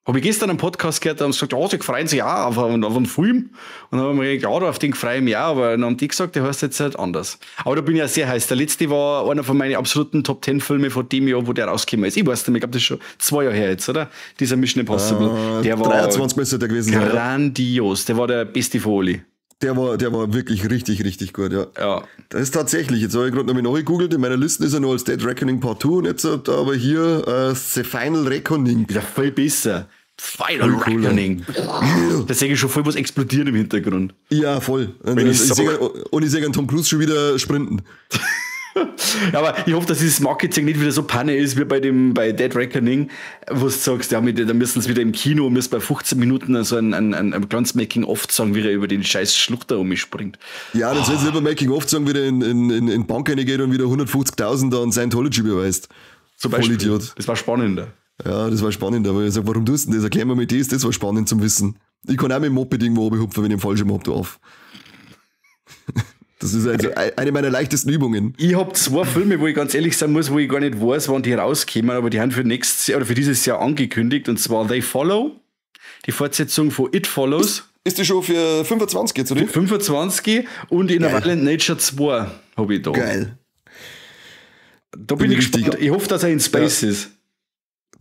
Habe ich gestern einen Podcast gehört, da haben sie gesagt, ja, sie freuen sich auch auf einen Film. Und dann haben wir gedacht, ja, auf den freue ich mich auch, aber dann haben die gesagt, der heißt jetzt halt anders. Aber da bin ich ja sehr heiß. Der letzte war einer von meinen absoluten Top 10 Filme von dem Jahr, wo der rausgekommen ist. Ich weiß nicht mehr, ich glaube, das ist schon 2 Jahre her jetzt, oder? Dieser Mission Impossible. Der war 23 müsste der gewesen sein. Grandios. Der war der beste von alle. Der war wirklich richtig, richtig gut, ja. Ja. Das ist tatsächlich, jetzt habe ich gerade noch mal nachgegoogelt, in meiner Liste ist er nur als Dead Reckoning Part 2 und jetzt aber hier The Final Reckoning. Ja, viel besser. Final Voll cool, Reckoning. Da sehe ich schon voll was explodieren im Hintergrund. Ja, voll. Und, Wenn und, ich ich sag- sehe einen Tom Cruise schon wieder sprinten. Ja, aber ich hoffe, dass dieses Marketing nicht wieder so Panne ist wie bei Dead Reckoning, wo du sagst, ja, da müssen sie wieder im Kino, müssen bei 15 Minuten so ein kleines Making-of sagen, wie er über den scheiß Schlucht da umspringt. Ja, dann soll sie lieber Making-of sagen, wie er in Bank reingeht und wieder 150.000 da an Scientology beweist. Zum Beispiel. Vollidiot. Das war spannender. Ja, das war spannend, aber ich sag, warum tust du denn das? Erklär mir mal das, das war spannend zum Wissen. Ich kann auch mit dem Moped irgendwo runterhupfen, wenn ich einen Fallschirm hab, du auf. Das ist also eine meiner leichtesten Übungen. Ich hab 2 Filme, wo ich ganz ehrlich sein muss, wo ich gar nicht weiß, wann die rauskommen, aber die haben für nächstes Jahr oder für dieses Jahr angekündigt, und zwar They Follow, die Fortsetzung von It Follows. Ist die schon für 25 jetzt, oder? 25 und in a Violent Nature 2 hab ich da. Geil. Da bin ich Richtig. gespannt. Ich hoffe, dass er in Space ist.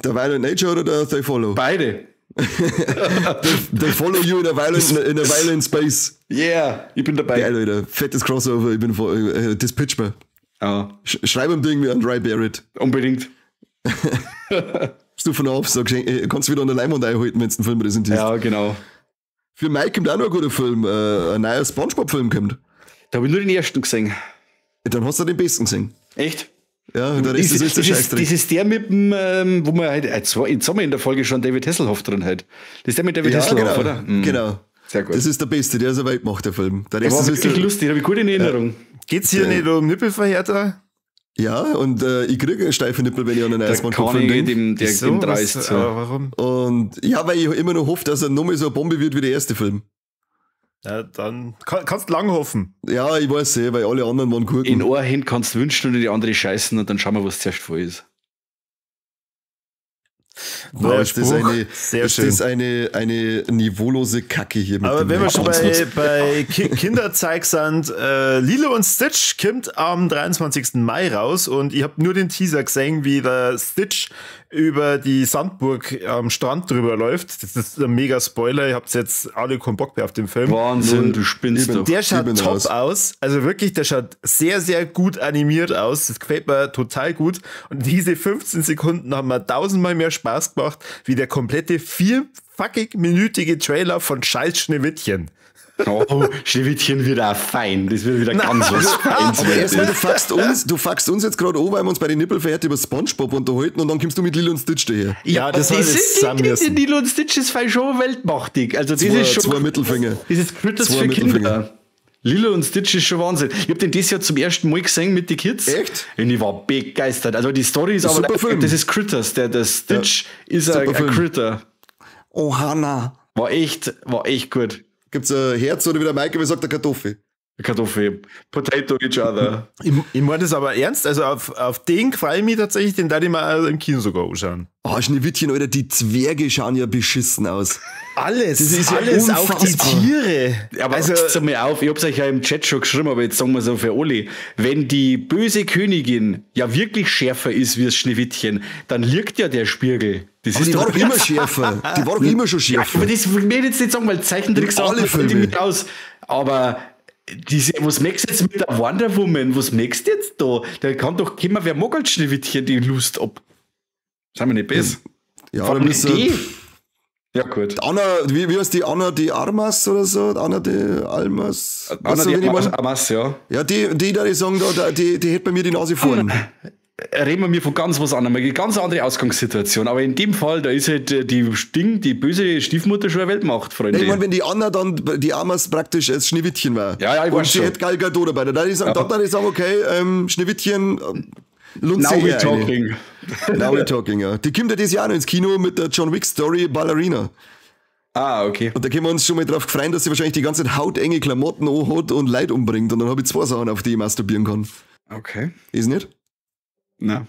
Der Violent Nature oder der They Follow? Beide. They Follow you in a violent space. Yeah, ich bin dabei. Geil, Alter. Fettes Crossover. Ich bin voll, das pitcht mir. Ja. Schreib ihm irgendwie an Dry Barrett. Unbedingt. Bist du von auf, sag, kannst du wieder an der Leinwand einhalten, wenn du den Film präsentierst. Ja, genau. Für Mike kommt auch noch ein guter Film. Ein neuer SpongeBob-Film kommt. Da hab ich nur den ersten gesehen. Dann hast du den besten gesehen. Echt? Ja, der Rest ist der Scheißdreck. Das ist der mit dem, wo man halt, jetzt haben wir in der Folge schon David Hasselhoff drin halt. Das ist der mit David ja, Hasselhoff, genau, oder? Mhm. Genau. Sehr gut. Das ist der Beste, der ist eine Weltmacht, der Film. Der Der Rest war ist wirklich lustig, habe ich gut in Erinnerung. Geht's hier nicht um Nippelverhärter? Ja, und ich kriege steife Nippel, wenn ich an einen Der SpongeBob-Film Kanye, denke. dem dreist so. Warum? Und ja, weil ich immer noch hoffe, dass er nochmal so eine Bombe wird wie der erste Film. Ja, dann kannst du lang hoffen. Ja, ich weiß eh, weil alle anderen waren Gurken. In ein Hand kannst du wünschen und in die andere scheißen und dann schauen wir, was zuerst voll ist. Wow, ist das Spruch. eine, Sehr ist schön. das eine niveaulose Kacke hier mit Aber dem wenn wir schon bei Kinderzeug sind, Lilo und Stitch kommt am 23. Mai raus und ich habe nur den Teaser gesehen, wie der Stitch über die Sandburg am Strand drüber läuft. Das ist ein mega Spoiler, ihr habt jetzt alle keinen Bock mehr auf den Film. Wahnsinn, du spinnst doch. Der schaut Ich bin top raus. aus. Also wirklich, der schaut sehr, sehr gut animiert aus. Das gefällt mir total gut. Und diese 15 Sekunden haben mir 1000-mal mehr Spaß gemacht, wie der komplette 4 fucking minütige Trailer von Scheiß Schneewittchen. Oh, Schneewittchen wird auch fein. Das wird wieder ganz was Feins. Aber erstmal, du fuckst uns jetzt gerade an, weil wir uns bei den Nippelverhärte über SpongeBob unterhalten und dann kommst du mit Lilo und Stitch daher. Ja, das soll das es ist sein die müssen. Lilo und Stitch ist fein schon weltmachtig. Also das ist schon Zwei Mittelfinger. Das ist Critters Zwei für Mittelfinger. Kinder. Lilo und Stitch ist schon Wahnsinn. Ich hab den dieses Jahr zum ersten Mal gesehen mit den Kids. Echt? Und ich war begeistert. Also die Story ist aber, Super Film. das ist Critters. Der Stitch ist ein Film. Critter. Oh, Hanna. War echt gut. Gibt's ein Herz oder wie der Michael sagt, eine Kartoffel? Kartoffel. Potato each other. Ich meine das aber ernst. Also auf den freue ich mich tatsächlich, den da ich mal im Kino sogar anschauen. Oh, Schneewittchen, Alter, die Zwerge schauen ja beschissen aus. Alles, Das ist ja alles, auch die unfassbar. Tiere. Aber also, also, mal auf, ich hab's euch ja im Chat schon geschrieben, aber jetzt sagen wir so für alle. Wenn die böse Königin ja wirklich schärfer ist wie das Schneewittchen, dann liegt ja der Spiegel. Das Aber ist die war doch immer schärfer. Die war doch immer schon Ja, schärfer. aber das will ich jetzt nicht sagen, weil Zeichentricks Alle sagen, Filme. die mit aus. Aber diese, was merkst du jetzt mit der Wonder Woman? Was merkst du jetzt da? Der kann doch kommen, wer mag als Schneewittchen die Lust ab? Sind wir nicht besser? Ja, Vor da allem müssen die. Ja, gut. Anna, wie heißt die? Anna de Armas oder so? Anna de Almas? Anna Weißt du, de wen ich mein? Armas, ja. Ja, die da, die sagen, da, die hätte bei mir die Nase vorn. Reden wir mir von ganz was anderem, eine ganz andere Ausgangssituation. Aber in dem Fall, da ist halt die böse Stiefmutter schon eine Weltmacht, Freunde. Ich meine, wenn die Anna dann die Armas praktisch als Schneewittchen war. Ja, ich und weiß sie schon. hätte Gal Gadot dabei. Dann würde ich sagen, dann würde ich sagen, okay, Schneewittchen, Now we're talking. Now we're talking, ja. Die kommt ja dieses Jahr noch ins Kino mit der John Wick Story Ballerina. Ah, okay. Und da können wir uns schon mal drauf freuen, dass sie wahrscheinlich die ganze Zeit hautenge Klamotten anhat und Leid umbringt. Und dann habe ich zwei Sachen, auf die ich masturbieren kann. Okay. Ist nicht? Na.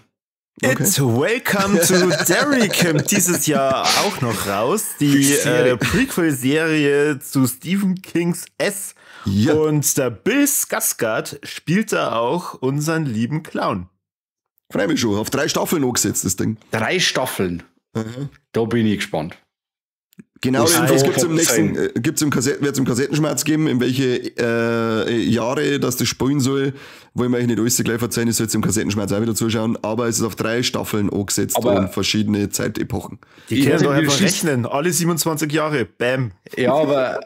Okay. It's Welcome to Derry kommt dieses Jahr auch noch raus. Die Prequel-Serie zu Stephen Kings S. Ja. Und der Bill Skarsgård spielt da auch unseren lieben Clown. Freu mich schon. Auf 3 Staffeln angesetzt, das Ding. 3 Staffeln? Mhm. Da bin ich gespannt. Genau, die Infos gibt's im nächsten, wird's im Kassettenschmerz geben, in welche Jahre das spielen soll. Wollen wir eigentlich nicht alles gleich verzeihen, ich soll jetzt im Kassettenschmerz auch wieder zuschauen, aber es ist auf 3 Staffeln angesetzt und verschiedene Zeitepochen. Die können doch einfach rechnen, alle 27 Jahre, bam. Ja, aber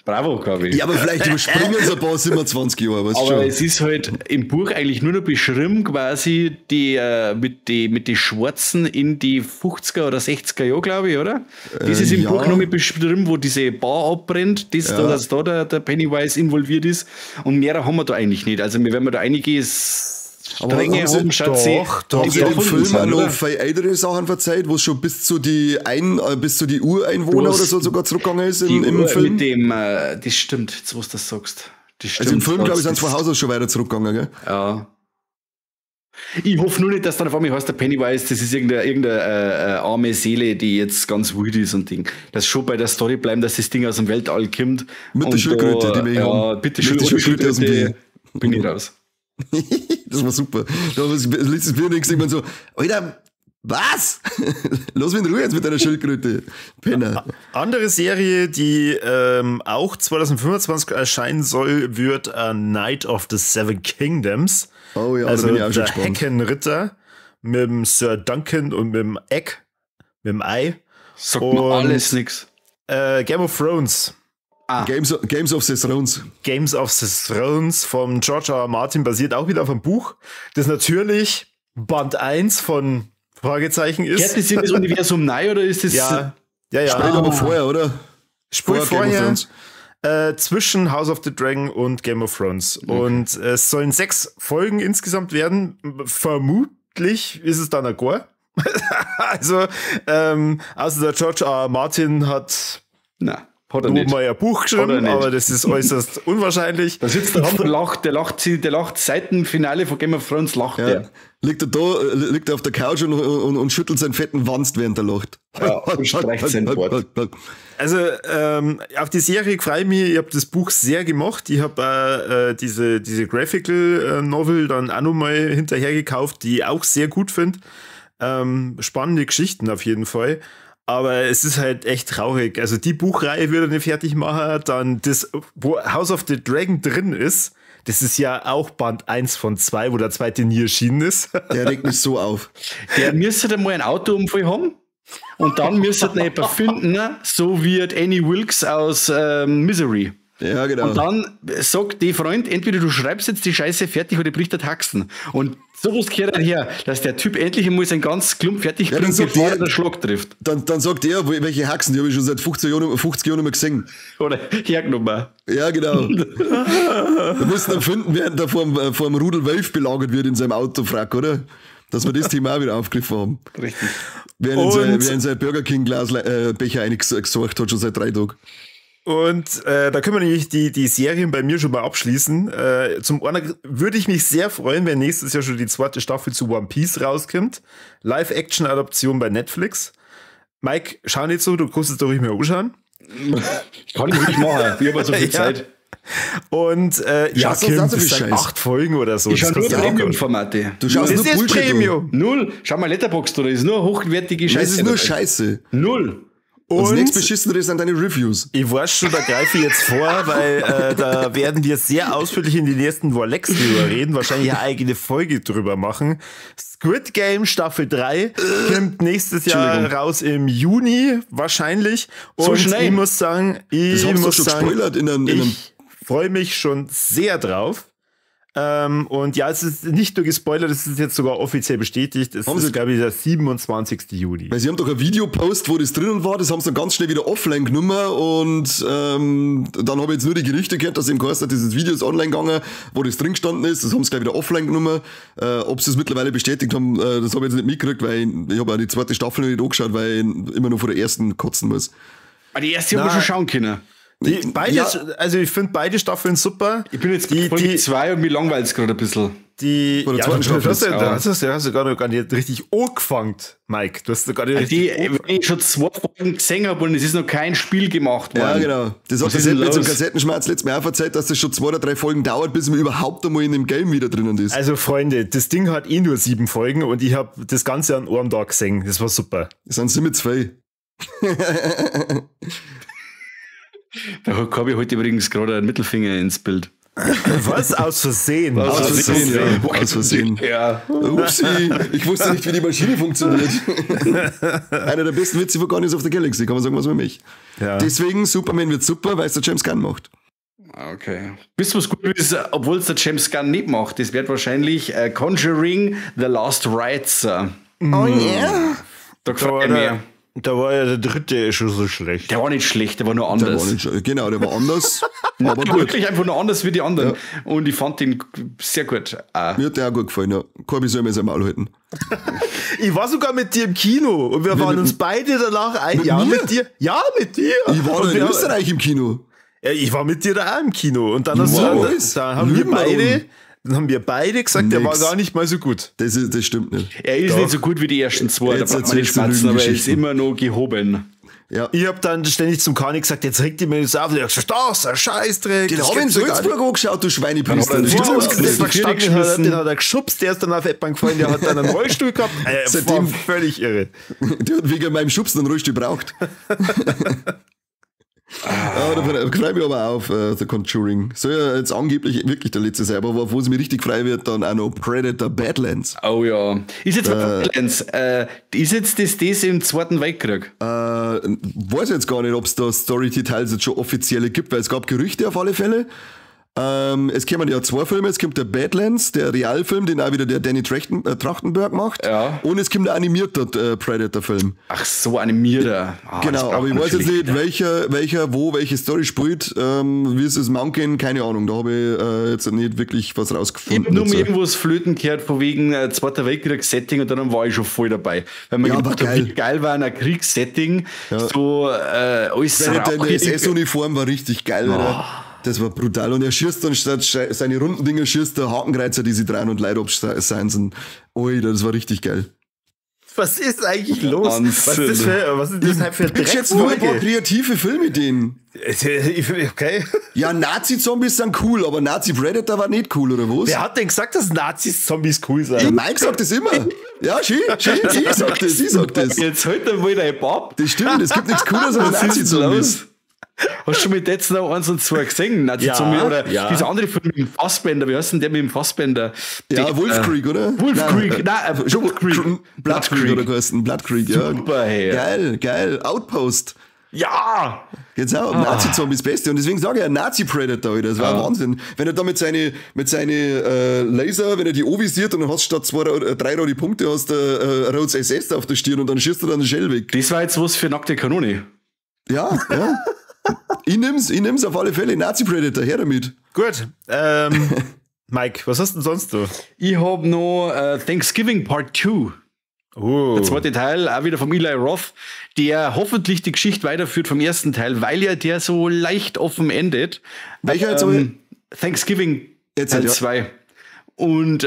bravo, Kavi. Ja, aber vielleicht überspringen sie ein paar 27 Jahre. Weißt aber schon. Es ist halt im Buch eigentlich nur noch beschrieben, quasi die mit die Schwarzen in die 50er oder 60er Jahre, glaube ich, oder? Das ist im Buch noch mit beschrieben, wo diese Bar abbrennt, das da, dass da der Pennywise involviert ist. Und mehr haben wir da eigentlich nicht. Also wir werden da einiges Strenge haben, Schatzi. Doch, haben sie im Film auch noch viel ältere Sachen verzeiht, wo es schon bis zu die Ureinwohner oder so sogar zurückgegangen ist im Film. Mit dem, das stimmt, jetzt wo du das sagst. Das stimmt, also im Film, glaube ich, sind sie von Haus aus schon weiter zurückgegangen, gell? Ja. Ich hoffe nur nicht, dass dann auf einmal heißt, der Pennywise, das ist irgendeine arme Seele, die jetzt ganz wild ist und Ding. Dass schon bei der Story bleiben, dass das Ding aus dem Weltall kommt. Mit der Schildkröte, die wir hier haben. Bitte Schildkröte aus dem Bier. Bin ich raus. Das war super. Da liest das Bier und denkst irgendwann so, Alter, was? Lass mich in Ruhe jetzt mit deiner Schildkröte. Penner. Andere Serie, die auch 2025 erscheinen soll, wird Knight of the Seven Kingdoms. Oh ja, also da bin ich auch schon der gespannt. Heckenritter mit dem Sir Duncan und mit dem Egg, mit dem Ei. Sagt mir alles nix. Game of Thrones. Ah. Games of the Thrones. Games of the Thrones von George R. R. Martin basiert auch wieder auf einem Buch, das natürlich Band 1 von Fragezeichen ist. Kehrt das in das Universum neu oder ist das? Ja, ja, ja. Spielt aber vorher, oder? Spielt vorher zwischen House of the Dragon und Game of Thrones. Okay. Und es sollen 6 Folgen insgesamt werden. Vermutlich ist es dann ein Gore. Also, außer der George R. R. Martin hat. Na. Hat er nicht. Mal ein Buch geschrieben, aber das ist äußerst unwahrscheinlich. Da sitzt der und lacht, der lacht seit dem Finale von Game of Thrones, lacht ja. der. Liegt er da, liegt er auf der Couch und schüttelt seinen fetten Wanst, während er lacht. Ja, und streicht sein Bart. Also, auf die Serie freue ich mich, ich habe das Buch sehr gemocht. Ich habe diese Graphical Novel dann auch nochmal hinterher gekauft, die ich auch sehr gut finde. Spannende Geschichten auf jeden Fall. Aber es ist halt echt traurig. Also die Buchreihe würde nicht fertig machen, dann das, wo House of the Dragon drin ist, das ist ja auch Band 1 von 2, wo der zweite nie erschienen ist. Der regt mich so auf. Der müsste mal einen Autounfall haben und dann müsste er jemanden finden, so wie Annie Wilkes aus Misery. Ja, genau. Und dann sagt die Freund, entweder du schreibst jetzt die Scheiße fertig oder bricht der Haxen. Und sowas gehört dann her, dass der Typ endlich einmal seinen ganz Klump fertig bringt, bevor er den Schlag trifft. Dann sagt er, welche Haxen, die habe ich schon seit 50 Jahren nicht mehr gesehen. Oder hergenommen. Ja, genau. Da musst du dann finden, während er vor einem Rudel Wölf belagert wird in seinem Autofrack, oder? Dass wir das Thema auch wieder aufgegriffen haben. Richtig. Während in sein Burger King Glas Becher eingesorgt hat, schon seit 3 Tagen. Und da können wir nämlich die Serien bei mir schon mal abschließen. Zum einen würde ich mich sehr freuen, wenn nächstes Jahr schon die zweite Staffel zu One Piece rauskommt. Live-Action-Adaption bei Netflix. Mike, schau nicht so, du kannst es doch nicht mehr anschauen. Ich kann nicht wirklich machen, ich habe so viel Zeit. Und ja, Kim, das sind 8 Folgen oder so. Ich schaue nur Premium-Formate. Du schaust das nur ist Bullshit, Premium. Null. Schau mal Letterboxd, oder? Das ist nur hochwertige Scheiße. Das ist nur Scheiße. Null. Und das nächstbeschissenere sind deine Reviews. Ich weiß schon, da greife ich jetzt vor, weil da werden wir sehr ausführlich in die nächsten Warlex drüber reden, wahrscheinlich eine eigene Folge drüber machen. Squid Game Staffel 3 kommt nächstes Jahr raus im Juni wahrscheinlich. Und so schnell. Ich muss sagen, das haben sie schon gespoilert ich freue mich schon sehr drauf. Und ja, es ist nicht nur gespoilert, es ist jetzt sogar offiziell bestätigt. Es ist, glaube ich, der 27. Juni. Weil sie haben doch ein Videopost, wo das drinnen war, das haben sie dann ganz schnell wieder offline genommen und dann habe ich jetzt nur die Gerüchte gehört, dass eben geheißen hat, dieses Video ist online gegangen, wo das drin gestanden ist, das haben sie gleich wieder offline genommen. Ob sie es mittlerweile bestätigt haben, das habe ich jetzt nicht mitgekriegt, weil ich habe auch die zweite Staffel noch nicht angeschaut, weil ich immer nur vor der ersten kotzen muss. Aber die erste haben wir schon schauen können. Die, beide, ja. Also ich finde beide Staffeln super. Ich bin jetzt bei Folge 2 und mir langweilt es gerade ein bisschen. Die, Oder ja, zweiten du, Staffel. hast du gar nicht richtig angefangen, Mike. Du hast gar nicht richtig angefangen. Wenn ich schon 2 Folgen gesehen habe und es ist noch kein Spiel gemacht worden. Ja, genau. Das hat der Sepp mit zum Kassettenschmerz letztes Mal auch verzeiht, dass das schon 2 oder 3 Folgen dauert, bis man überhaupt einmal in dem Game wieder drinnen ist. Also Freunde, das Ding hat eh nur 7 Folgen und ich habe das Ganze an einem Tag gesehen. Das war super. Das sind 7 2. Da hat Corby heute übrigens gerade einen Mittelfinger ins Bild. Was? Aus Versehen. Aus Versehen, ja. Aus Versehen. Ja. Upsi, ich wusste nicht, wie die Maschine funktioniert. Einer der besten Witze von Guardians of the Galaxy, kann man sagen, was man möchte. Ja. Deswegen, Superman wird super, weil es der James Gunn macht. Okay. Wisst ihr, was gut ist, obwohl es der James Gunn nicht macht? Das wird wahrscheinlich Conjuring The Last Rites. Oh yeah. Da gefällt mir. Da war ja der dritte schon so schlecht. Der war nicht schlecht, der war nur anders. Der war nicht, genau, der war anders. Aber gut. Wirklich einfach nur anders wie die anderen. Ja. Und ich fand den sehr gut. Mir hat der auch gut gefallen, ja. Corby soll mir sein Maul halten. Ich war sogar mit dir im Kino und wir waren uns beide danach ein. Ja, mit dir. Ja, mit dir. Ich war da in Österreich im Kino. Ja, ich war mit dir da auch im Kino. Und dann, dann haben wir beide gesagt, der war gar nicht mal so gut. Das stimmt nicht. Er ist nicht so gut wie die ersten zwei, da braucht man nicht schmatzen, aber er ist immer noch gehoben. Ja. Ich habe dann ständig zum Kani gesagt, jetzt regt die mir das auf. Und ich hab gesagt, das ist ein Scheißdreck. Den habe ich in Salzburg angeschaut, du Schweinepriester. Den hat er geschubst, der ist dann auf Eppan gefallen, der hat dann einen Rollstuhl gehabt. Seitdem völlig irre. Der hat wegen meinem Schubsen einen Rollstuhl gebraucht. Ah, da freue ich mich aber auf The Conjuring. Soll ja jetzt angeblich wirklich der letzte sein, aber wo es mir richtig frei wird, dann auch noch Predator Badlands. Oh ja. Ist jetzt Badlands, ist jetzt das im Zweiten Weltkrieg? Weiß jetzt gar nicht, ob es da Story-Details jetzt schon offizielle gibt, weil es gab Gerüchte auf alle Fälle. Es kommen ja zwei Filme, es kommt der Badlands, der Realfilm, den auch wieder der Danny Trachtenberg macht. Ja. Und es kommt der animierte Predator-Film. Ach so, animierter. Ah, genau, aber ich weiß jetzt nicht, welcher, wo, welche Story spielt, wie es ist Mountain, keine Ahnung, da habe ich jetzt nicht wirklich was rausgefunden. Ich habe nur mal irgendwo das Flöten gehört von wegen Zweiter Weltkrieg-Setting und dann war ich schon voll dabei. Weil man gedacht hat, wie geil war ein Kriegssetting, ja. So alles Predator in der SS-Uniform war richtig geil, oder? Das war brutal. Und er schießt dann statt seine runden Dinger, schießt der Hakenkreuzer, die sie dran und Leute abseien sind. Oida, das war richtig geil. Was ist eigentlich los? Was ist das für Ich jetzt nur ein paar kreative Filmideen. Okay. Ja, Nazi-Zombies sind cool, aber Nazi-Predator war nicht cool, oder was? Wer hat denn gesagt, dass Nazis-Zombies cool sind? Ja, Mike sagt das immer. Ja, schön, ich sag das, Jetzt halt einmal dein Bab. Das stimmt, es gibt nichts Cooleres als Nazi-Zombies. Hast du schon mit Dead Snow 1 und 2 gesehen? Nazi-Zombie, oder dieser andere Film mit dem Fassbender, wie heißt denn der mit dem Fassbender? Ja, der, Wolf Creek, oder? Wolf Creek, nein, Blood Creek. Blood Creek oder geheißen, Blood Creek, ja. Super, hey. Geil, Outpost. Ja! Genau, Nazi-Zombies Beste. Und deswegen sage ich ja Nazi-Predator, Alter. Das war Wahnsinn. Wenn er da mit seine Laser, wenn er die ovisiert und dann hast du statt 3 rote Punkte, hast du rotes SS auf der Stirn und dann schießt er dann den Shell weg. Das war jetzt was für nackte Kanone. Ja, ja. Ich nimm's auf alle Fälle. Nazi-Predator, her damit. Gut. Mike, was hast du denn sonst noch? Ich hab noch Thanksgiving Part 2. Oh. Der zweite Teil, auch wieder vom Eli Roth, der hoffentlich die Geschichte weiterführt vom ersten Teil, weil ja der so leicht offen endet. Welcher jetzt? Thanksgiving jetzt Teil 2. Und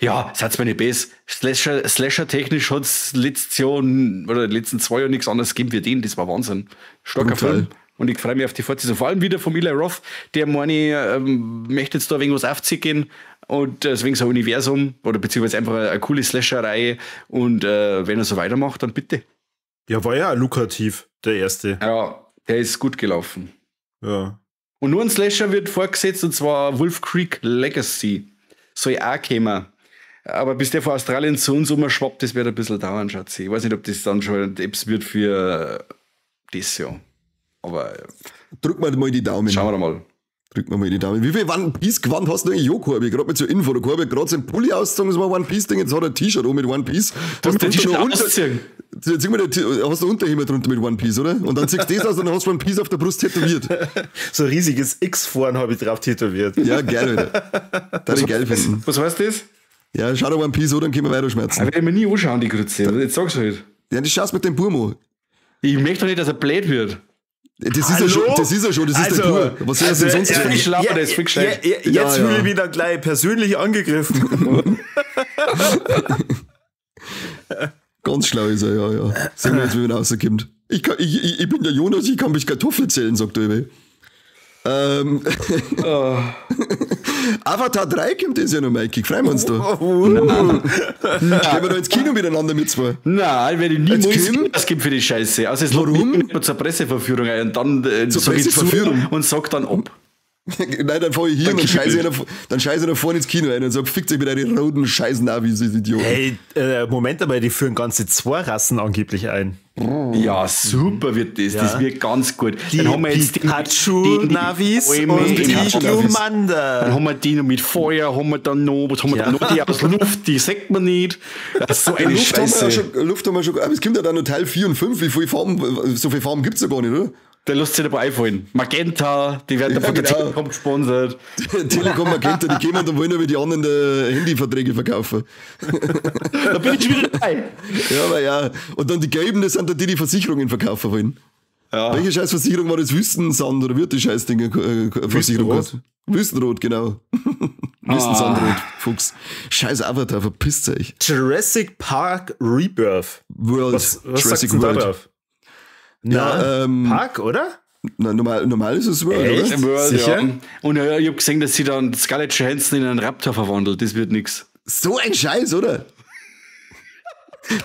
ja, es hat meine Base. Slasher-technisch hat es letztes Jahr oder die letzten 2 Jahre nichts anderes gegeben wie den. Das war Wahnsinn. Starker Film. Und ich freue mich auf die Fortsetzung. Vor allem wieder vom Eli Roth, der meine, möchte jetzt da wegen was aufziehen. Und deswegen so ein Universum oder beziehungsweise einfach eine coole Slasher-Reihe. Und wenn er so weitermacht, dann bitte. Ja, war ja lukrativ, der erste. Ja, der ist gut gelaufen. Ja. Und nur ein Slasher wird fortgesetzt, und zwar Wolf Creek Legacy. Soll auch kommen. Aber bis der von Australien zu uns umschwappt, das wird ein bisschen dauern, Schatzi. Ich weiß nicht, ob das dann schon etwas wird für das Jahr. Aber drück mal die Daumen. Schauen wir mal. Drück mal die Daumen. Wie viel One Piece Gewand hast du eigentlich, Jo, Corby? Gerade mit zur Info. Der Corby hat gerade seinen Pulli ausgezogen, das war One Piece Ding, jetzt hat er ein T-Shirt mit One Piece. Du hast T-Shirt ausziehen. Hast du Unterhemd drunter mit One Piece, oder? Und dann ziehst du das aus und dann hast du One Piece auf der Brust tätowiert. So ein riesiges X vorn habe ich drauf tätowiert. Ja, geil, Alter. Das ich geil finden. Was heißt das? Ja, schau dir One Piece an, dann können wir weiter schmerzen. Ich werde mir nie anschauen, die Grütze. Jetzt sag's halt. Ja, das schaust mit dem Burmo. Ich möchte doch nicht, dass er blöd wird. Das ist er schon, das ist also, der Pur. Was soll das denn sonst sein? Jetzt fühle ich mich dann gleich persönlich angegriffen. Ganz schlau ist er, ja. Sehen wir jetzt, wie man rauskommt. Ich bin der Jonas, ich kann mich Kartoffel zählen, sagt der. Avatar 3 kommt das ja noch, Mikey. Freuen wir uns da. Gehen wir da ins Kino miteinander mit zwei? Nein, ich werde niemals das gibt für die Scheiße. Also es Warum? Mich zur Presseverführung ein und dann zur Presseverführung und sag dann ab. Nein, dann fahr ich hier und dann scheiße ich da vorne ins Kino ein und sag, fickt euch mit euren roten Scheißen-Navis, Idioten. Hey, Moment einmal, die führen ganze zwei Rassen angeblich ein. Ja, super wird das. Ja. Das wird ganz gut. Die dann haben wir jetzt Pikachu-Navis und die Glumanda. Dann haben wir die noch mit Feuer, haben wir dann noch, was haben wir dann noch? Die aus Luft, die sagt man nicht. Das ist so eine Luft Scheiße. Haben wir ja schon, Luft haben wir schon, aber es kommt ja dann noch Teil 4 und 5. Wie viele Farben, so viele Farben gibt es ja gar nicht, oder? Der lässt sich dabei einfallen. Magenta, die werden ja, von der Telekom gesponsert. Telekom, Magenta, die kommen und wollen aber die anderen Handyverträge verkaufen. Da bin ich schon wieder dabei. Ja, aber ja. Und dann die Gelben, das sind dann die, die Versicherungen verkaufen wollen. Ja. Welche Scheißversicherung war das? Wüstensand oder wird die Scheißding Versicherung? Wüstenrot. Wüstenrot, genau. Wüstensandrot, Fuchs. Scheiß Avatar, verpisst euch. Jurassic Park Rebirth. World. Was Jurassic sagst du World. da drauf? Na, ja, Park, oder? Na, normal ist es World, echt? Oder? World, sicher? Ja. Und ja, ich hab gesehen, dass sie dann Scarlett Johansson in einen Raptor verwandelt. Das wird nix. So ein Scheiß, oder?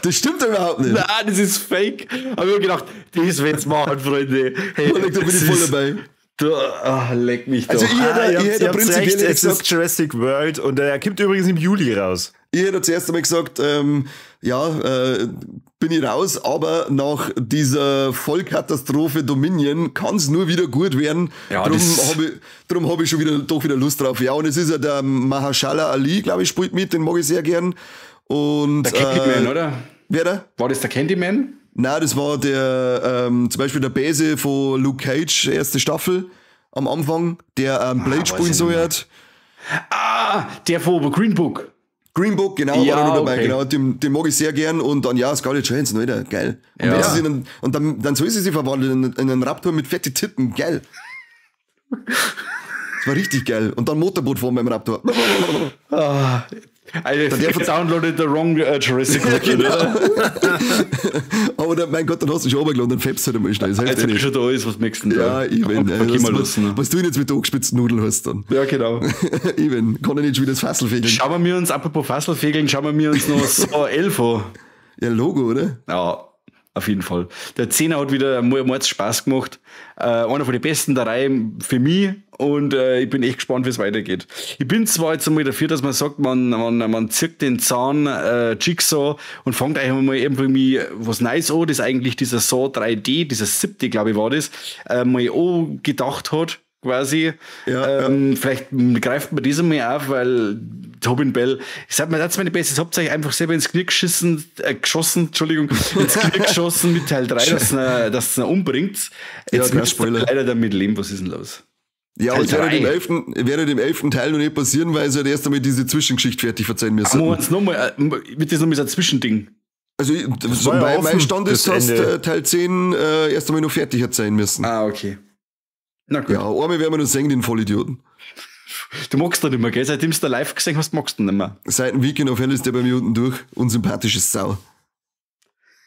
Das stimmt überhaupt nicht. Nein, das ist fake. Aber ich hab gedacht, das wird's machen, Freunde. Hey, da bin ich voll dabei. Da, leck mich doch. Also ich hätte prinzipiell recht, es gesagt, ist Jurassic World und er kommt übrigens im Juli raus. Ich hätte zuerst einmal gesagt, bin ich raus, aber nach dieser Vollkatastrophe Dominion kann es nur wieder gut werden. Ja, drum hab ich schon wieder, doch wieder Lust drauf. Ja, und es ist ja der Mahershala Ali, glaube ich, spielt mit, den mag ich sehr gern. Und, der Candyman, oder? Wer da? War das der Candyman? Nein, das war der, zum Beispiel der Bese von Luke Cage, erste Staffel am Anfang, der Blade spielen soll. Hat. Ah, der von Green Book. Green Book, genau, ja, war da noch dabei, okay. Genau, den mag ich sehr gern und dann, ja, Scarlett Johansson, Alter, geil. Und, ja. wenn sie sich und dann soll sie sich verwandeln in einen Raptor mit fetten Titten, geil. Das war richtig geil. Und dann Motorboot fahren beim Raptor. Ah, I downloaded the wrong Jurassic World. Genau. Aber dann, mein Gott, dann hast du schon runtergeladen, dann färbst du halt einmal schnell. Das Als hilft eh schon da ist, was möchtest du denn da? Ja, eben. Was du denn jetzt mit der angespitzten Nudel hast dann? Ja, genau. Eben, kann ich nicht schon wieder das Fassel fegeln. Schauen wir uns, apropos Fasselfegeln, schauen wir uns noch Saw 11 an. Ja, Logo, oder? Ja, auf jeden Fall. Der Zehner hat wieder mords Spaß gemacht. Einer von den besten der Reihe für mich. Und ich bin echt gespannt, wie es weitergeht. Ich bin zwar jetzt einmal dafür, dass man sagt, man zirkt den Zahn Jigsaw und fängt eigentlich mal irgendwie was Neues an, das eigentlich dieser Saw 3D, dieser siebte, glaube ich, war das, mal gedacht hat, quasi. Ja, ja. Vielleicht greift man das einmal auf, weil Tobin Bell, ich sag mal, das ist meine beste, habt ihr euch einfach selber ins Knie geschossen mit Teil 3, dass es ihn umbringt. Jetzt ja, müsst ihr leider damit leben, was ist denn los? Ja, und es wäre dem 11. Teil noch nicht passieren, weil sie halt erst einmal diese Zwischengeschichte fertig verzeihen müssen. Nochmal, wird das nochmal so ein Zwischending? Also, so ja bei meinem Stand ist, dass Teil 10 erst einmal noch fertig erzählen müssen. Ah, okay. Na gut. Ja, einmal werden wir noch sehen, den Vollidioten. Du magst den nicht mehr, gell? Seitdem du da live gesehen hast, magst du ihn nicht mehr. Seit dem Weekend auf Hell ist der bei mir unten durch. Unsympathisches Sau.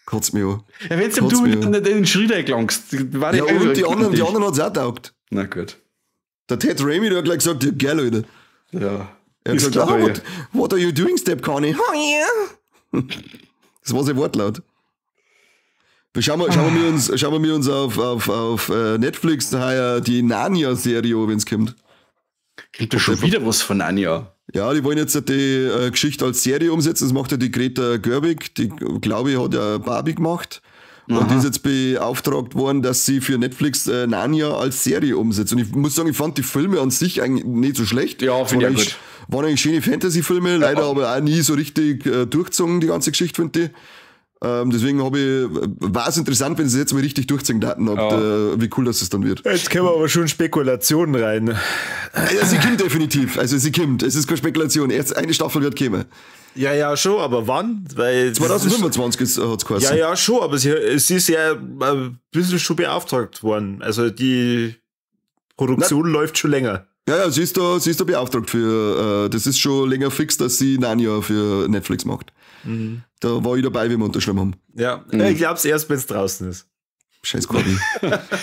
Kotzt mich an. Ja, wenn du in den Schritt eingelangst. Ja, und die anderen hat's auch taugt. Na gut. Der Ted Raimi, der hat gleich gesagt, ja, geil, Alter. Ja. Er hat gesagt, oh, what are you doing, Step Connie? Oh, yeah. Das war sein Wortlaut. Schauen wir uns auf Netflix heuer die Narnia-Serie an, wenn's kommt. Kommt da schon wieder was von Narnia? Ja, die wollen jetzt die Geschichte als Serie umsetzen. Das macht ja die Greta Gerwig, die, glaube ich, hat ja Barbie gemacht. Und die ist jetzt beauftragt worden, dass sie für Netflix Narnia als Serie umsetzt. Und ich muss sagen, ich fand die Filme an sich eigentlich nicht so schlecht. Ja, finde ich gut. Waren eigentlich schöne Fantasy-Filme, leider aber auch nie so richtig durchgezogen, die ganze Geschichte, finde ich. Deswegen war es interessant, wenn sie es jetzt mal richtig durchziehen daten, wie cool das dann wird. Jetzt kommen aber schon Spekulationen rein. Ja, sie kommt definitiv. Also sie kommt. Es ist keine Spekulation. Erst eine Staffel wird kommen. Ja, ja, schon, aber wann? Weil 2025 hat es geheißen. Ja, ja, schon, aber sie ist ja ein bisschen schon beauftragt worden. Also die Produktion läuft schon länger. Ja, ja, sie ist da beauftragt für, das ist schon länger fix, dass sie Narnia für Netflix macht. Mhm. Da war ich dabei, wie wir unterschrieben haben. Ja, ich glaub's erst, wenn's draußen ist. Scheiß Corby.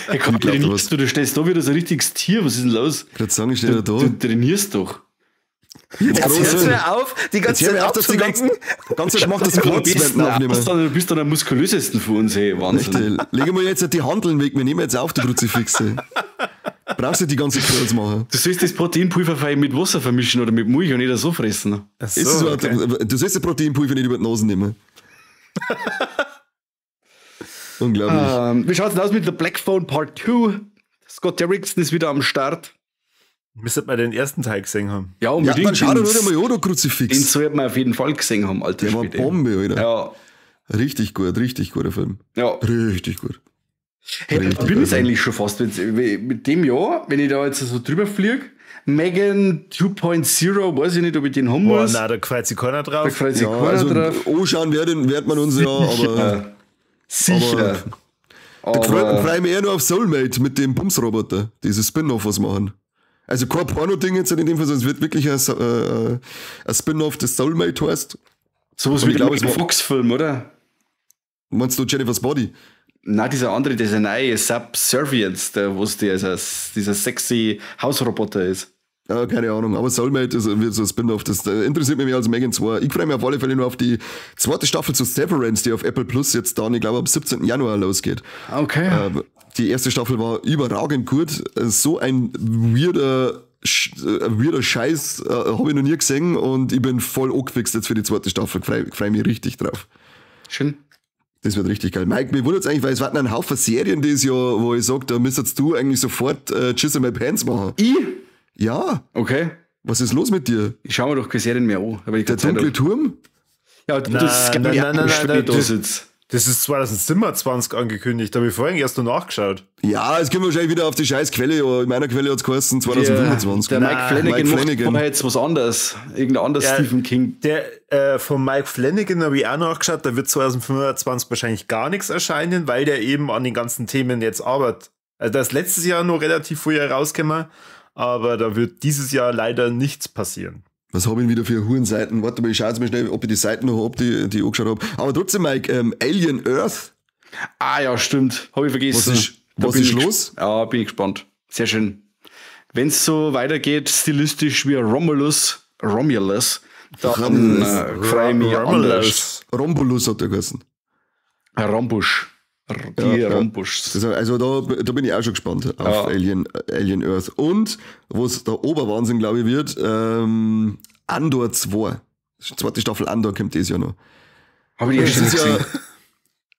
Hey, Corby, du stehst da wieder so ein richtiges Tier, was ist denn los? Ich würde sagen, ich stehe da. Du trainierst doch. Jetzt hört's mir auf, die ganze Zeit auf, dass die ganze Zeit macht das Kurz aufnehmen. Du bist dann am muskulösesten von uns, ey. Wahnsinn. Legen wir jetzt die Handeln weg, wir nehmen jetzt auf, die Kruzifixe. Brauchst du die ganze Curls machen? Du sollst das Proteinpulver mit Wasser vermischen oder mit Milch und nicht so fressen. Ach so, okay. Du sollst das Proteinpulver nicht über die Nase nehmen. Unglaublich. Wie schaut's denn aus mit The Black Phone Part 2? Scott Derrickson ist wieder am Start. Müsstet mal den ersten Teil gesehen haben. Ja, unbedingt. Ja, dann schau doch wieder mal an, du Kruzifix. Den sollte man auf jeden Fall gesehen haben, alter Der war Bombe, Alter. Ja. Richtig gut, richtig guter Film. Ja. Richtig gut. Hey, da bin ich eigentlich schon fast. Mit dem Jahr, wenn ich da jetzt so drüber fliege, Megan 2.0, weiß ich nicht, ob ich den haben muss. Nein, da freut sich keiner drauf. Da freut sich keiner also drauf. Anschauen wird man uns ja, aber. Sicher. Aber da freue ich mich eher nur auf Soulmate mit dem Bumsroboter, dieses Spin-off, was machen. Also kein Porno-Ding jetzt in dem Fall, sondern es wird wirklich ein Spin-off, das Soulmate heißt. Sowas wie der Fox-Film, oder? Meinst du Jennifer's Body? Nein, dieser andere, dieser neue Subservience, der, wo es dieser sexy Hausroboter ist. Ja, keine Ahnung, aber Soulmate ist, wird so ein Spin-off, das interessiert mich mehr als Megan 2. Ich freue mich auf alle Fälle nur auf die zweite Staffel zu Severance, die auf Apple Plus jetzt dann, ich glaube, am 17. Januar losgeht. Okay. Die erste Staffel war überragend gut. So ein weirder Scheiß habe ich noch nie gesehen und ich bin voll angefixt jetzt für die zweite Staffel. Freu mich richtig drauf. Schön. Das wird richtig geil. Mike, mir wundert es eigentlich, weil es warten ein Haufen Serien dieses Jahr, wo ich sage, da müsstest du eigentlich sofort Tschüss in my Pants machen. Ich? Ja. Okay. Was ist los mit dir? Ich schaue mir doch keine Serien mehr an. Aber ich Der dunkle Turm? Ja, das ist nein, das ist 2027 angekündigt, da habe ich vorhin erst noch nachgeschaut. Ja, es kommt wahrscheinlich wieder auf die scheiß Quelle, aber in meiner Quelle hat es geheißen 2025. Der Mike Flanagan macht jetzt was anderes. Irgendein anderes Stephen King. Der von Mike Flanagan habe ich auch nachgeschaut, da wird 2025 wahrscheinlich gar nichts erscheinen, weil der eben an den ganzen Themen jetzt arbeitet. Also das ist letztes Jahr noch relativ früh herausgekommen, aber da wird dieses Jahr leider nichts passieren. Was habe ich denn wieder für Hurenseiten? Warte mal, ich schaue jetzt mal schnell, ob ich die Seiten noch habe, die ich angeschaut habe. Aber trotzdem, Mike, Alien Earth. Ah ja, stimmt. Habe ich vergessen. Was ist los? Ja, bin ich gespannt. Sehr schön. Wenn es so weitergeht, stilistisch wie Romulus, dann freue ich mich anders. Rombulus hat er geheißen. Rombusch. Die Rombusch. Ja. Also da bin ich auch schon gespannt auf Alien Earth. Und was der Oberwahnsinn, glaube ich, wird, Andor 2. Zweite Staffel Andor kommt das Jahr noch. Habe ich erst gesehen.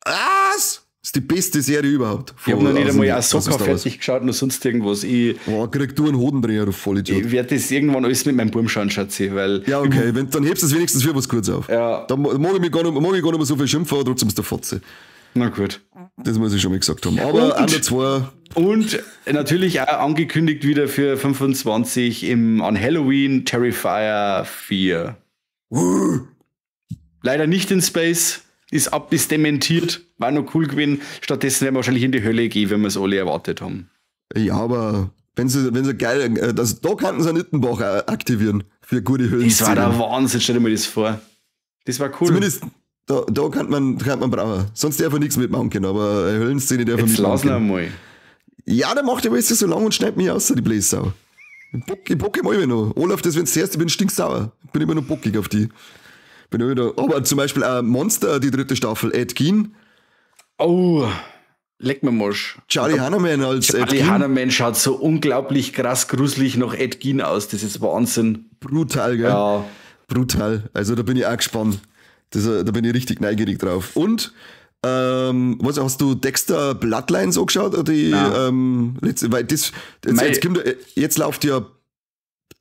Was? Das ist die beste Serie überhaupt. Ich habe noch nicht einmal Ahsoka fertig geschaut, noch sonst irgendwas. Krieg du einen Hodendreher, du Vollidiot. Ich werde das irgendwann alles mit meinem Burm schauen, Schatzi. Weil ja, okay, dann hebst du es wenigstens für was kurz auf. Ja. Da mag ich mich gar nicht, mehr so viel schimpfen, aber trotzdem ist der Fotze. Na gut. Das muss ich schon mal gesagt haben. Aber Andor 2. Und natürlich auch angekündigt wieder für 25 an Halloween Terrifier 4. Leider nicht in Space. Ist dementiert. War noch cool gewesen. Stattdessen werden wir wahrscheinlich in die Hölle gehen, wenn wir es alle erwartet haben. Ja, aber wenn sie geil, also da könnten sie einen Ittenbach aktivieren für gute Höhlen. Das war der Wahnsinn, stell dir mal das vor. Das war cool. Zumindest da kann man brauchen. Sonst darf er nichts mitmachen können, aber eine Höllenszene darf er mitmachen. Jetzt lass ihn einmal. Ja, der macht ja alles so lang und schneidet mich aus, die Bläsau. Ich bock immer noch. Olaf, das, wenn du zuerst, ich bin stinksauer. Ich bin immer noch bockig auf die. Bin immer wieder, aber zum Beispiel auch Monster, die dritte Staffel, Ed Gein. Oh, leck mir Mosch. Charlie Hunnam als Ed Gein. Charlie Hunnam schaut so unglaublich krass gruselig nach Ed Gein aus. Das ist Wahnsinn. Brutal, gell? Ja. Brutal. Also da bin ich auch gespannt. Da bin ich richtig neugierig drauf. Und, was hast du Dexter Bloodlines angeschaut? Oder die, weil das, jetzt läuft ja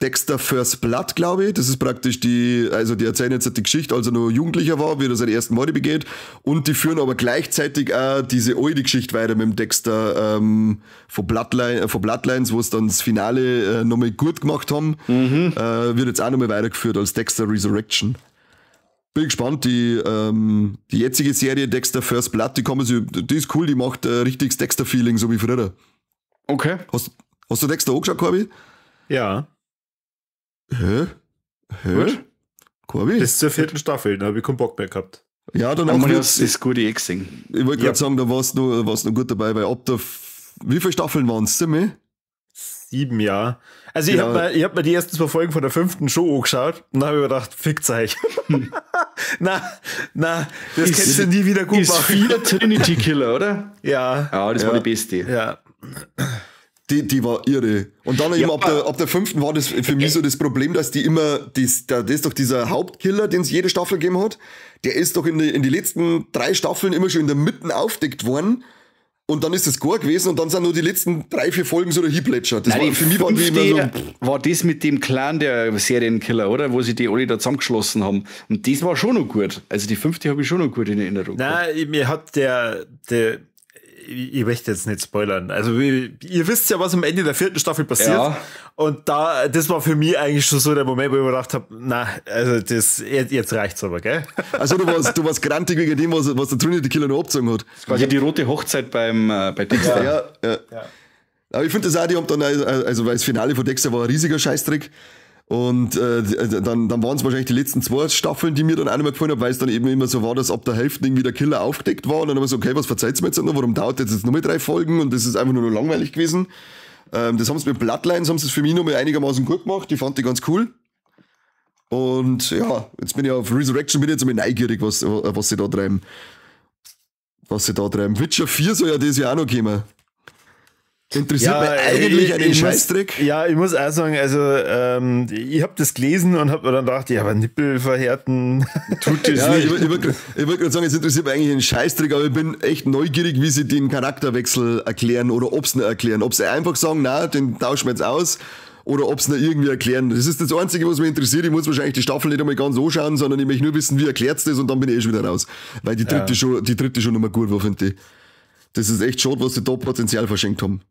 Dexter First Blood, glaube ich. Das ist praktisch die erzählen jetzt die Geschichte, als er noch Jugendlicher war, wie er seine ersten Morde begeht. Und die führen aber gleichzeitig auch diese alte Geschichte weiter mit dem Dexter von Bloodlines, wo es dann das Finale nochmal gut gemacht haben. Mhm. Wird jetzt auch nochmal weitergeführt als Dexter Resurrection. Bin gespannt, die jetzige Serie Dexter First Blood, die ist cool, die macht richtiges Dexter-Feeling, so wie früher. Okay. Hast du Dexter angeschaut, Corby? Ja. Hä? Gut. Corby? Bis zur 4. Staffel, da habe ich keinen Bock mehr gehabt. Ja, danach wird's, ist gut gesehen. Ich wollte gerade sagen, da warst du noch gut dabei, weil ab der, wie viele Staffeln waren es? 7? 7, ja. Also genau. Ich hab mir die ersten 2 Folgen von der 5. Show angeschaut und dann habe ich mir gedacht, fickt's euch. Na, das kannst du nie wieder gut machen. Ist 4 Trinity Killer, oder? Ja. Ja, das war die beste. Ja. Die war irre. Und dann eben ab der 5. war das für mich so das Problem, dass die immer, das ist doch dieser Hauptkiller, den es jede Staffel gegeben hat, der ist doch in die letzten 3 Staffeln immer schon in der Mitte aufdeckt worden. Und dann ist das gar gewesen und dann sind nur die letzten 3-4 Folgen so der Hinplätscher. Das war für mich war die immer so. War das mit dem Clan der Serienkiller, oder? Wo sie die alle da zusammengeschlossen haben. Und das war schon noch gut. Also die 5. habe ich schon noch gut in Erinnerung. Nein, mir hat der ich möchte jetzt nicht spoilern. Also ihr wisst ja, was am Ende der 4. Staffel passiert. Ja. Und das war für mich eigentlich schon so der Moment, wo ich mir gedacht habe, na, also das, jetzt reicht's aber, gell? Also du warst grantig wegen dem, was der Trinity Killer noch abgezogen hat. Das ist quasi die rote Hochzeit bei Dexter. Ja. Aber ich finde das auch, die haben dann, also weil das Finale von Dexter war ein riesiger Scheißdreck. Und dann waren es wahrscheinlich die letzten 2 Staffeln, die mir dann auch nicht mehr gefallen haben, weil es dann eben immer so war, dass ab der Hälfte irgendwie der Killer aufgedeckt war. Und dann haben wir so, okay, was verzeiht's mir jetzt noch? Warum dauert das jetzt nur mit 3 Folgen? Und das ist einfach nur noch langweilig gewesen. Das haben sie mit Bloodlines, haben sie es für mich noch mal einigermaßen gut gemacht. Die fand ich ganz cool. Und ja, jetzt bin ich auf Resurrection, bin ich jetzt einmal neugierig, was sie da treiben. Was sie da treiben. Witcher 4 soll ja dieses Jahr auch noch kommen. Interessiert mich eigentlich einen Scheißdreck. Ja, ich muss auch sagen, also ich habe das gelesen und habe mir dann gedacht, ja, aber Nippel verhärten tut das ja, nicht. Ich wollte gerade sagen, es interessiert mich eigentlich einen Scheißdreck, aber ich bin echt neugierig, wie sie den Charakterwechsel erklären oder ob sie ihn erklären. Ob sie einfach sagen, na, den tauschen wir jetzt aus oder ob sie ihn irgendwie erklären. Das ist das Einzige, was mich interessiert. Ich muss wahrscheinlich die Staffel nicht einmal ganz anschauen, sondern ich möchte nur wissen, wie erklärt's das und dann bin ich eh schon wieder raus. Weil die dritte schon nicht mehr gut war, finde ich. Das ist echt schade, was sie da Potenzial verschenkt haben.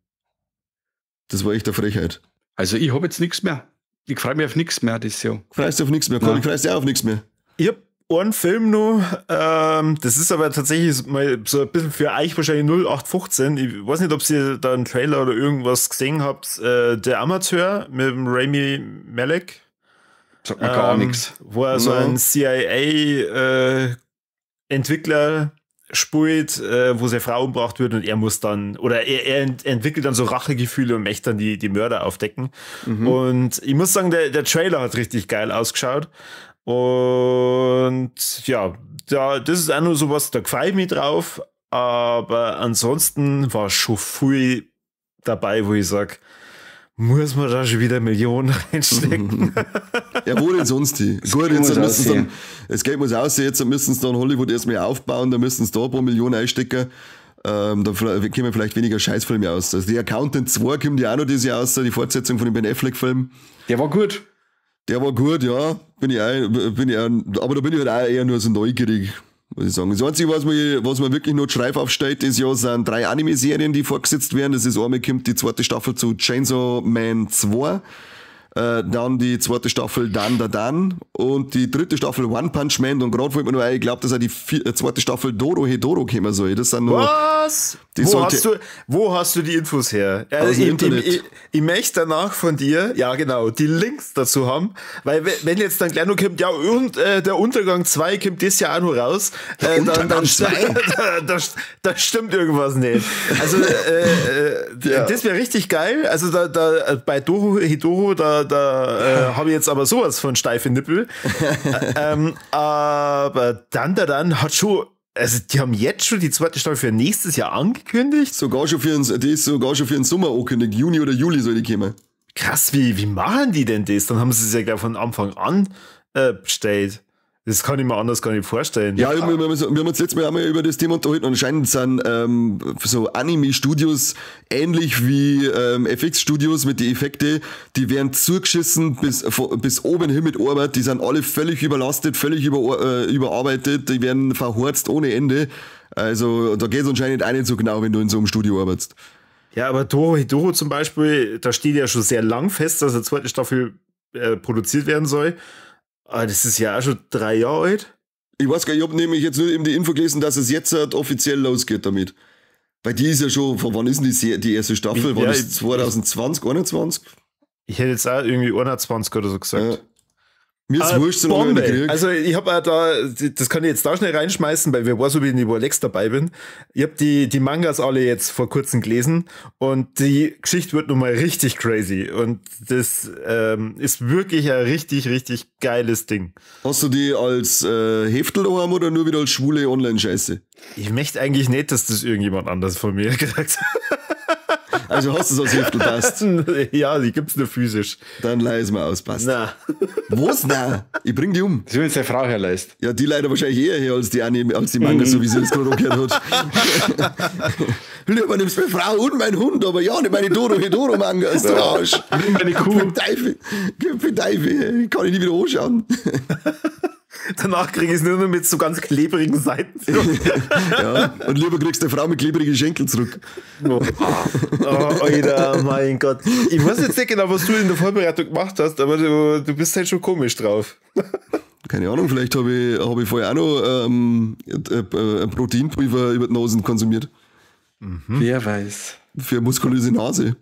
Das war echt eine Frechheit. Also ich habe jetzt nichts mehr. Ich freue mich auf nichts mehr dieses Jahr. Freust du auf nichts mehr? Ich freue dich auch auf nichts mehr. Ich habe einen Film noch, das ist aber tatsächlich mal so ein bisschen für euch wahrscheinlich 0815. Ich weiß nicht, ob ihr da einen Trailer oder irgendwas gesehen habt. Der Amateur mit dem Rami Malek. Sagt mir gar nichts. Wo er so ein CIA-Entwickler spielt, wo seine Frau umgebracht wird und er muss dann, oder er entwickelt dann so Rachegefühle und möchte dann die Mörder aufdecken. Mhm. Und ich muss sagen, der Trailer hat richtig geil ausgeschaut. Und ja, das ist auch nur sowas, da freue ich mich drauf. Aber ansonsten war schon viel dabei, wo ich sage, muss man da schon wieder Millionen reinstecken? Ja, wo denn sonst die? Gut, jetzt müssen sie dann, das Geld muss aussehen, jetzt müssen sie dann Hollywood erstmal aufbauen, da müssen sie da ein paar Millionen einstecken. Da kommen vielleicht weniger Scheißfilme aus. Also die Accountant 2 kommt ja auch noch dieses Jahr aus, die Fortsetzung von dem Ben Affleck-Film. Der war gut. Der war gut, ja. Bin ich auch, aber da bin ich halt auch eher nur so neugierig, muss ich sagen. Das Einzige, was mir wirklich noch schreif aufsteht, dieses Jahr sind 3 Anime-Serien, die fortgesetzt werden. Das ist einmal kommt die zweite Staffel zu Chainsaw Man 2, dann die zweite Staffel Dan Da Dan und die dritte Staffel One Punch Man. Und gerade wollte man nur ein, ich glaube, dass auch die zweite Staffel Dorohedoro kommen soll. Das sind nur, was? Wo hast du die Infos her? Aus dem Internet. Ich möchte danach von dir, ja genau, die Links dazu haben, weil wenn jetzt dann gleich noch kommt, ja und der Untergang 2 kommt das Jahr auch noch raus, dann 2? da stimmt irgendwas nicht. Also ja. Das wäre richtig geil. Also da bei Dorohedoro, da habe ich jetzt aber sowas von steife Nippel. Aber dann hat schon, also die haben jetzt schon die zweite Staffel für nächstes Jahr angekündigt. Die ist sogar schon für den Sommer angekündigt. Juni oder Juli soll die kommen. Krass, wie machen die denn das? Dann haben sie es ja gleich von Anfang an bestellt. Das kann ich mir anders gar nicht vorstellen. Ja, wir haben uns letztes Mal einmal über das Thema unterhalten. Anscheinend sind so Anime-Studios ähnlich wie FX-Studios mit den Effekten, die werden zugeschissen bis oben hin mit Arbeit. Die sind alle völlig überlastet, völlig überarbeitet, die werden verhorzt ohne Ende. Also da geht es anscheinend auch nicht so genau, wenn du in so einem Studio arbeitest. Ja, aber Dorohedoro zum Beispiel, da steht ja schon sehr lang fest, dass eine zweite Staffel produziert werden soll. Aber das ist ja auch schon 3 Jahre alt. Ich weiß gar nicht, ich habe nämlich jetzt nur eben die Info gelesen, dass es jetzt halt offiziell losgeht damit. Weil die ist ja schon, von wann ist denn die erste Staffel? War das 2020, 2021? Ich hätte jetzt auch irgendwie 21 oder so gesagt. Ja. Mir ist wurscht, solange ich krieg. Also ich habe da, das kann ich jetzt da schnell reinschmeißen, weil wer weiß, ob ich in die Lex dabei bin. Ich habe die Mangas alle jetzt vor kurzem gelesen und die Geschichte wird nun mal richtig crazy. Und das ist wirklich ein richtig, richtig geiles Ding. Hast du die als Heftel daheim oder nur wieder als schwule Online-Scheiße? Ich möchte eigentlich nicht, dass das irgendjemand anders von mir gesagt hat. Also hast du es als Heftel, passt. Ja, die gibt's nur physisch. Dann leih es mal aus, passt. Na. Was? Nein, ich bring die um. Das will jetzt deine Frau herleist. Ja, die leider wahrscheinlich eher her als die Anime, als die Manga, so wie sie das gerade angehört hat. Lieber nimmst meine Frau und meinen Hund, aber ja, nicht meine Doro-Hedoro-Manga, ist der Arsch. Nimm meine Kuh. Gib Teufel, kann ich nie wieder anschauen. Danach krieg ich es nur noch mit so ganz klebrigen Seiten zurück. Ja, und lieber kriegst du eine Frau mit klebrigen Schenkel zurück. Oh, Alter, mein Gott. Ich weiß jetzt nicht genau, was du in der Vorbereitung gemacht hast, aber du bist halt schon komisch drauf. Keine Ahnung, vielleicht habe ich vorher auch noch ein Proteinpulver über die Nasen konsumiert. Mhm. Wer weiß. Für muskulöse Nase.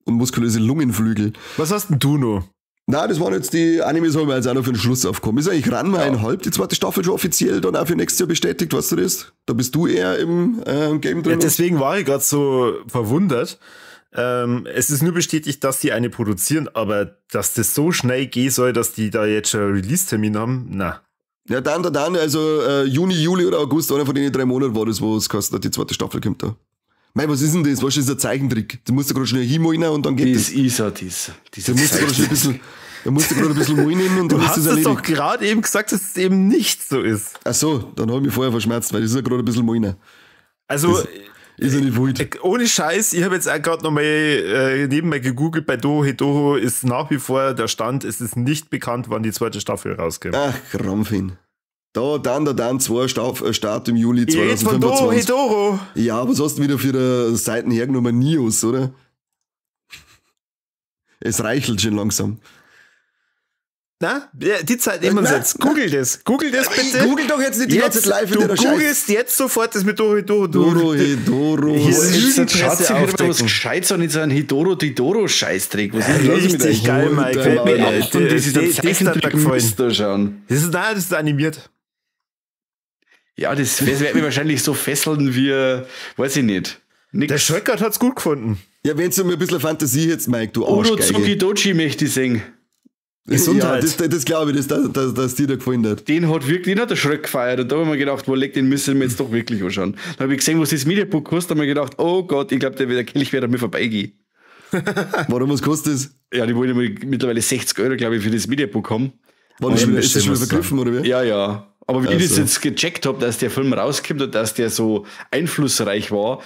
Und muskulöse Lungenflügel. Was hast denn du noch? Nein, das waren jetzt die Animes, haben wir jetzt auch noch für den Schluss aufgekommen. Ist eigentlich Ranma einhalb, die zweite Staffel schon offiziell dann auch für nächstes Jahr bestätigt, weißt du das? Da bist du eher im Game drin. Ja, deswegen war ich gerade so verwundert. Es ist nur bestätigt, dass die eine produzieren, aber dass das so schnell gehen soll, dass die da jetzt schon Release-Termin haben, na. Ja, dann, also Juni, Juli oder August, einer von den 3 Monaten war das, wo es kostet, die zweite Staffel kommt da. Mei, was ist denn das? Was ist das ein Zeichentrick? Du musst da gerade schnell hinmalen und dann geht das. Das ist ja das. Da musst du gerade schnell ein bisschen, da musst du gerade ein bisschen malen und dann du ist das hast erledigt. doch gerade eben gesagt, dass es eben nicht so ist. Ach so, dann habe ich mich vorher verschmerzt, weil das ist ja gerade ein bisschen malen. Also, das ist ja nicht wild. Ohne Scheiß, ich habe jetzt auch gerade nochmal nebenbei gegoogelt, bei Dorohedoro ist nach wie vor der Stand, es ist nicht bekannt, wann die zweite Staffel rauskommt. Ach, Krampfin. Da, dann, zwei Start im Juli 2025. Von Dorohedoro. Ja, was hast du wieder für Seiten hergenommen? News, oder? Es reichelt schon langsam. Na, die Zeit nehmen wir uns jetzt. Google das. Google das bitte. Google doch jetzt nicht die ganze Zeit live in du der Scheiße. Du googelst jetzt sofort das mit Dorohedoro. Dorohedoro. Jetzt schaut sich wieder was Gescheites an in so einen Hedoro-Didoro-Scheißdreck. Was ist denn los mit Richtig geil, Mike. Das ist ein Zeichentrick. Schauen. Das ist, nein, das ist animiert. Ja, das wird mich wahrscheinlich so fesseln wie, weiß ich nicht. Nix. Der Schröckert hat's gut gefunden. Ja, wenn du mir ein bisschen Fantasie jetzt, Mike, du Arschgeige. Orozuki möchte ich singen. Gesundheit. Ja, das glaube ich, dass dir da gefallen hat. Den hat wirklich, den hat der Schröck gefeiert. Und da habe ich mir gedacht, wo legt den müssen wir jetzt doch wirklich anschauen. Dann habe ich gesehen, was das Mediabook kostet, habe ich mir gedacht, oh Gott, ich glaube, der Kelch wird an mir vorbeigehen. Warum, was kostet das? Ja, die wollen ja mittlerweile 60 Euro, glaube ich, für das Mediabook haben. War das schon wieder, ist das schon wieder vergriffen, oder wie? Ja, ja. Aber wie ich das jetzt gecheckt habe, dass der Film rauskommt und dass der so einflussreich war,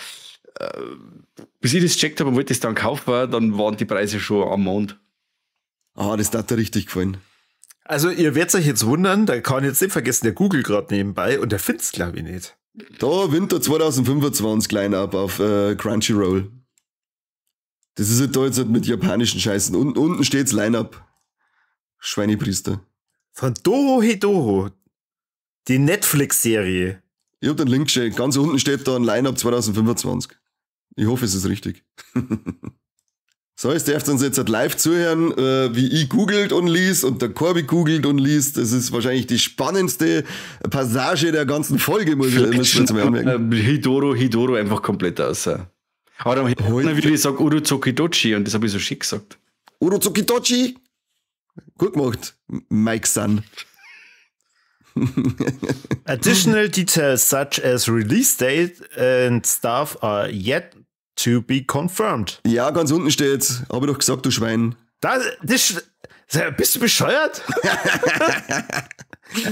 bis ich das gecheckt habe und wollte es dann kaufen, dann waren die Preise schon am Mond. Ah, das hat dir richtig gefallen. Also ihr werdet euch jetzt wundern, da kann ich jetzt nicht vergessen, der googelt gerade nebenbei und der findet's, glaube ich, nicht. Da, Winter 2025 Line-Up auf Crunchyroll. Das ist halt da jetzt halt mit japanischen Scheißen. Unten, unten steht's Line-Up. Schweinepriester. Von Dorohedoro. Die Netflix-Serie. Ich hab den Link geschickt. Ganz unten steht da ein Line-Up 2025. Ich hoffe, es ist richtig. So, jetzt dürft ihr uns jetzt halt live zuhören, wie ich googelt und liest und der Corby googelt und liest. Das ist wahrscheinlich die spannendste Passage der ganzen Folge, muss ich jetzt mal anmerken. Hidoro, Hidoro einfach komplett aus. Aber dann würde ich sagen Uruzuki-Dochi und das habe ich so schick gesagt. Uruzuki-Dochi! Gut gemacht, Mike San. Additional details such as release date and stuff are yet to be confirmed. Ja, ganz unten steht's. Habe ich doch gesagt, du Schwein. Bist du bescheuert?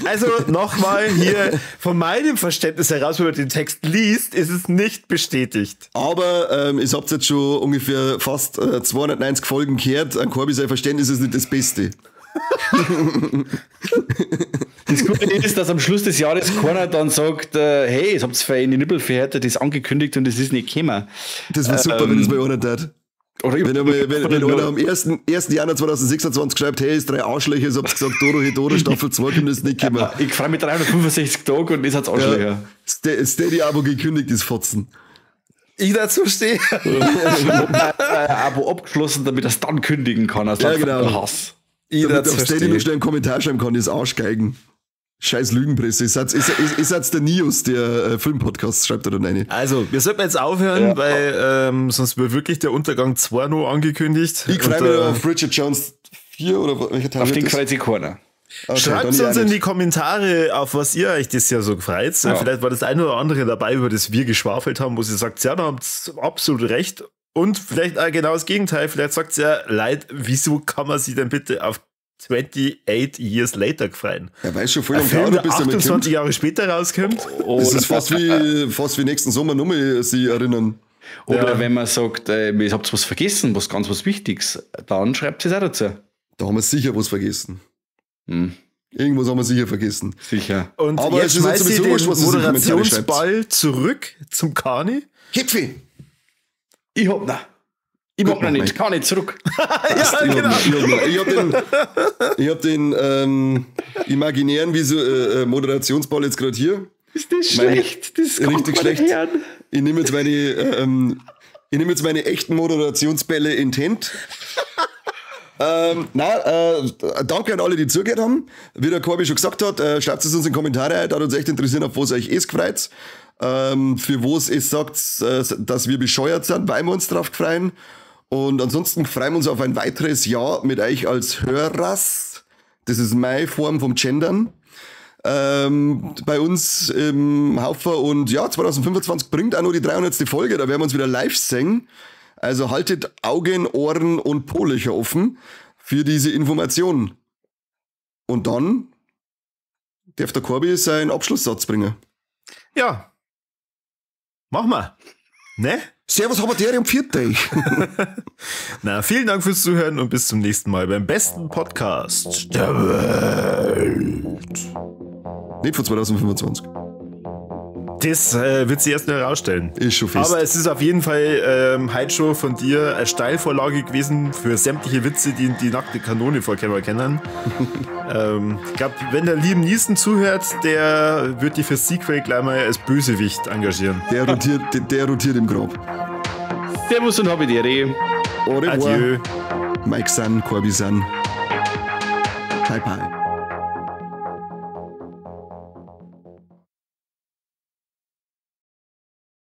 Also nochmal hier, von meinem Verständnis heraus, wenn man den Text liest, ist es nicht bestätigt. Aber ich hab's jetzt schon ungefähr fast 290 Folgen gehört. An Corby sein Verständnis ist nicht das Beste. Das Gute ist, dass am Schluss des Jahres keiner dann sagt, hey, ich hab's für in die Nippel verhärtet, das ist angekündigt und das ist nicht gekommen. Das wäre super, wenn das mal einer tat. Oder wenn einer am 1. Januar 2026 schreibt, hey, ist 3 Arschlöcher, ich hab's gesagt, Dorohedoro Staffel 2 kommt das nicht gekommen. Ja, ich freue mich 365 Tage und das hat's Arschlöcher. Ja, Steady-Abo gekündigt, ist Fotzen. Ich dazu stehe. Abo abgeschlossen, damit er es dann kündigen kann. Also ja, genau. Hass. Ich damit auf Steady noch schnell einen Kommentar schreiben kann, das Arschgeigen. Scheiß Lügenpresse. Ist der Nius, der Filmpodcast, schreibt er dann eine. Also, wir sollten jetzt aufhören, weil sonst wird wirklich der Untergang 2 noch angekündigt. Ich freue mich auf Bridget Jones 4 oder welcher Teil. Auf den freut sich keiner. Okay, schreibt uns in die Kommentare, auf was ihr euch das Jahr so gefreut. Ja. Vielleicht war das eine oder andere dabei, über das wir geschwafelt haben, wo sie sagt, ja, da habt ihr absolut recht. Und vielleicht auch genau das Gegenteil. Vielleicht sagt sie ja, Leute, wieso kann man sich denn bitte auf 28 Years Later gefreien? Ja, weiß schon voll lang gedauert, bis 28 Jahre später rauskommt. Das ist fast wie nächsten Sommer nochmal sie erinnern. Oder wenn man sagt, ihr habt was vergessen, was ganz was Wichtiges, dann schreibt sie es auch dazu. Da haben wir sicher was vergessen. Hm. Irgendwas haben wir sicher vergessen. Sicher. Und aber jetzt schmeißt sie den Moderationsball zurück zum Kani. Kipfi! Ich hab noch. Ich mach noch nicht, kann nicht zurück. Ja, genau. Ich hab den imaginären Moderationsball jetzt gerade hier. Ist das schlecht? Das ist richtig schlecht. Ich nehme jetzt meine, echten Moderationsbälle in die Hand. Danke an alle, die zugehört haben. Wie der Corby schon gesagt hat, schreibt es uns in die Kommentare, da uns echt interessieren, auf was euch es gefreut. Für was es sagt, dass wir bescheuert sind, weil wir uns drauf freuen. Und ansonsten freuen wir uns auf ein weiteres Jahr mit euch als Hörers. Das ist meine Form vom Gendern. Bei uns im Haufer. Und ja, 2025 bringt auch noch die 300. Folge. Da werden wir uns wieder live sehen. Also haltet Augen, Ohren und Po-Löcher offen für diese Information. Und dann darf der Corby seinen Abschlusssatz bringen. Ja. Mach mal. Ne? Servus, Habertere und pfiat euch. Na, vielen Dank fürs Zuhören und bis zum nächsten Mal beim besten Podcast der Welt. Nicht von 2025. Das wird sich erst noch herausstellen. Ist schon fest. Aber es ist auf jeden Fall heute schon von dir eine Steilvorlage gewesen für sämtliche Witze, die die nackte Kanone vorkennen können. Ich glaube, wenn der Liam Neeson zuhört, der wird dich fürs Sequel gleich mal als Bösewicht engagieren. Der rotiert im Grab. Servus und habe die Ehre. Au revoir. Adieu. Mike San, Corby San. Bye bye.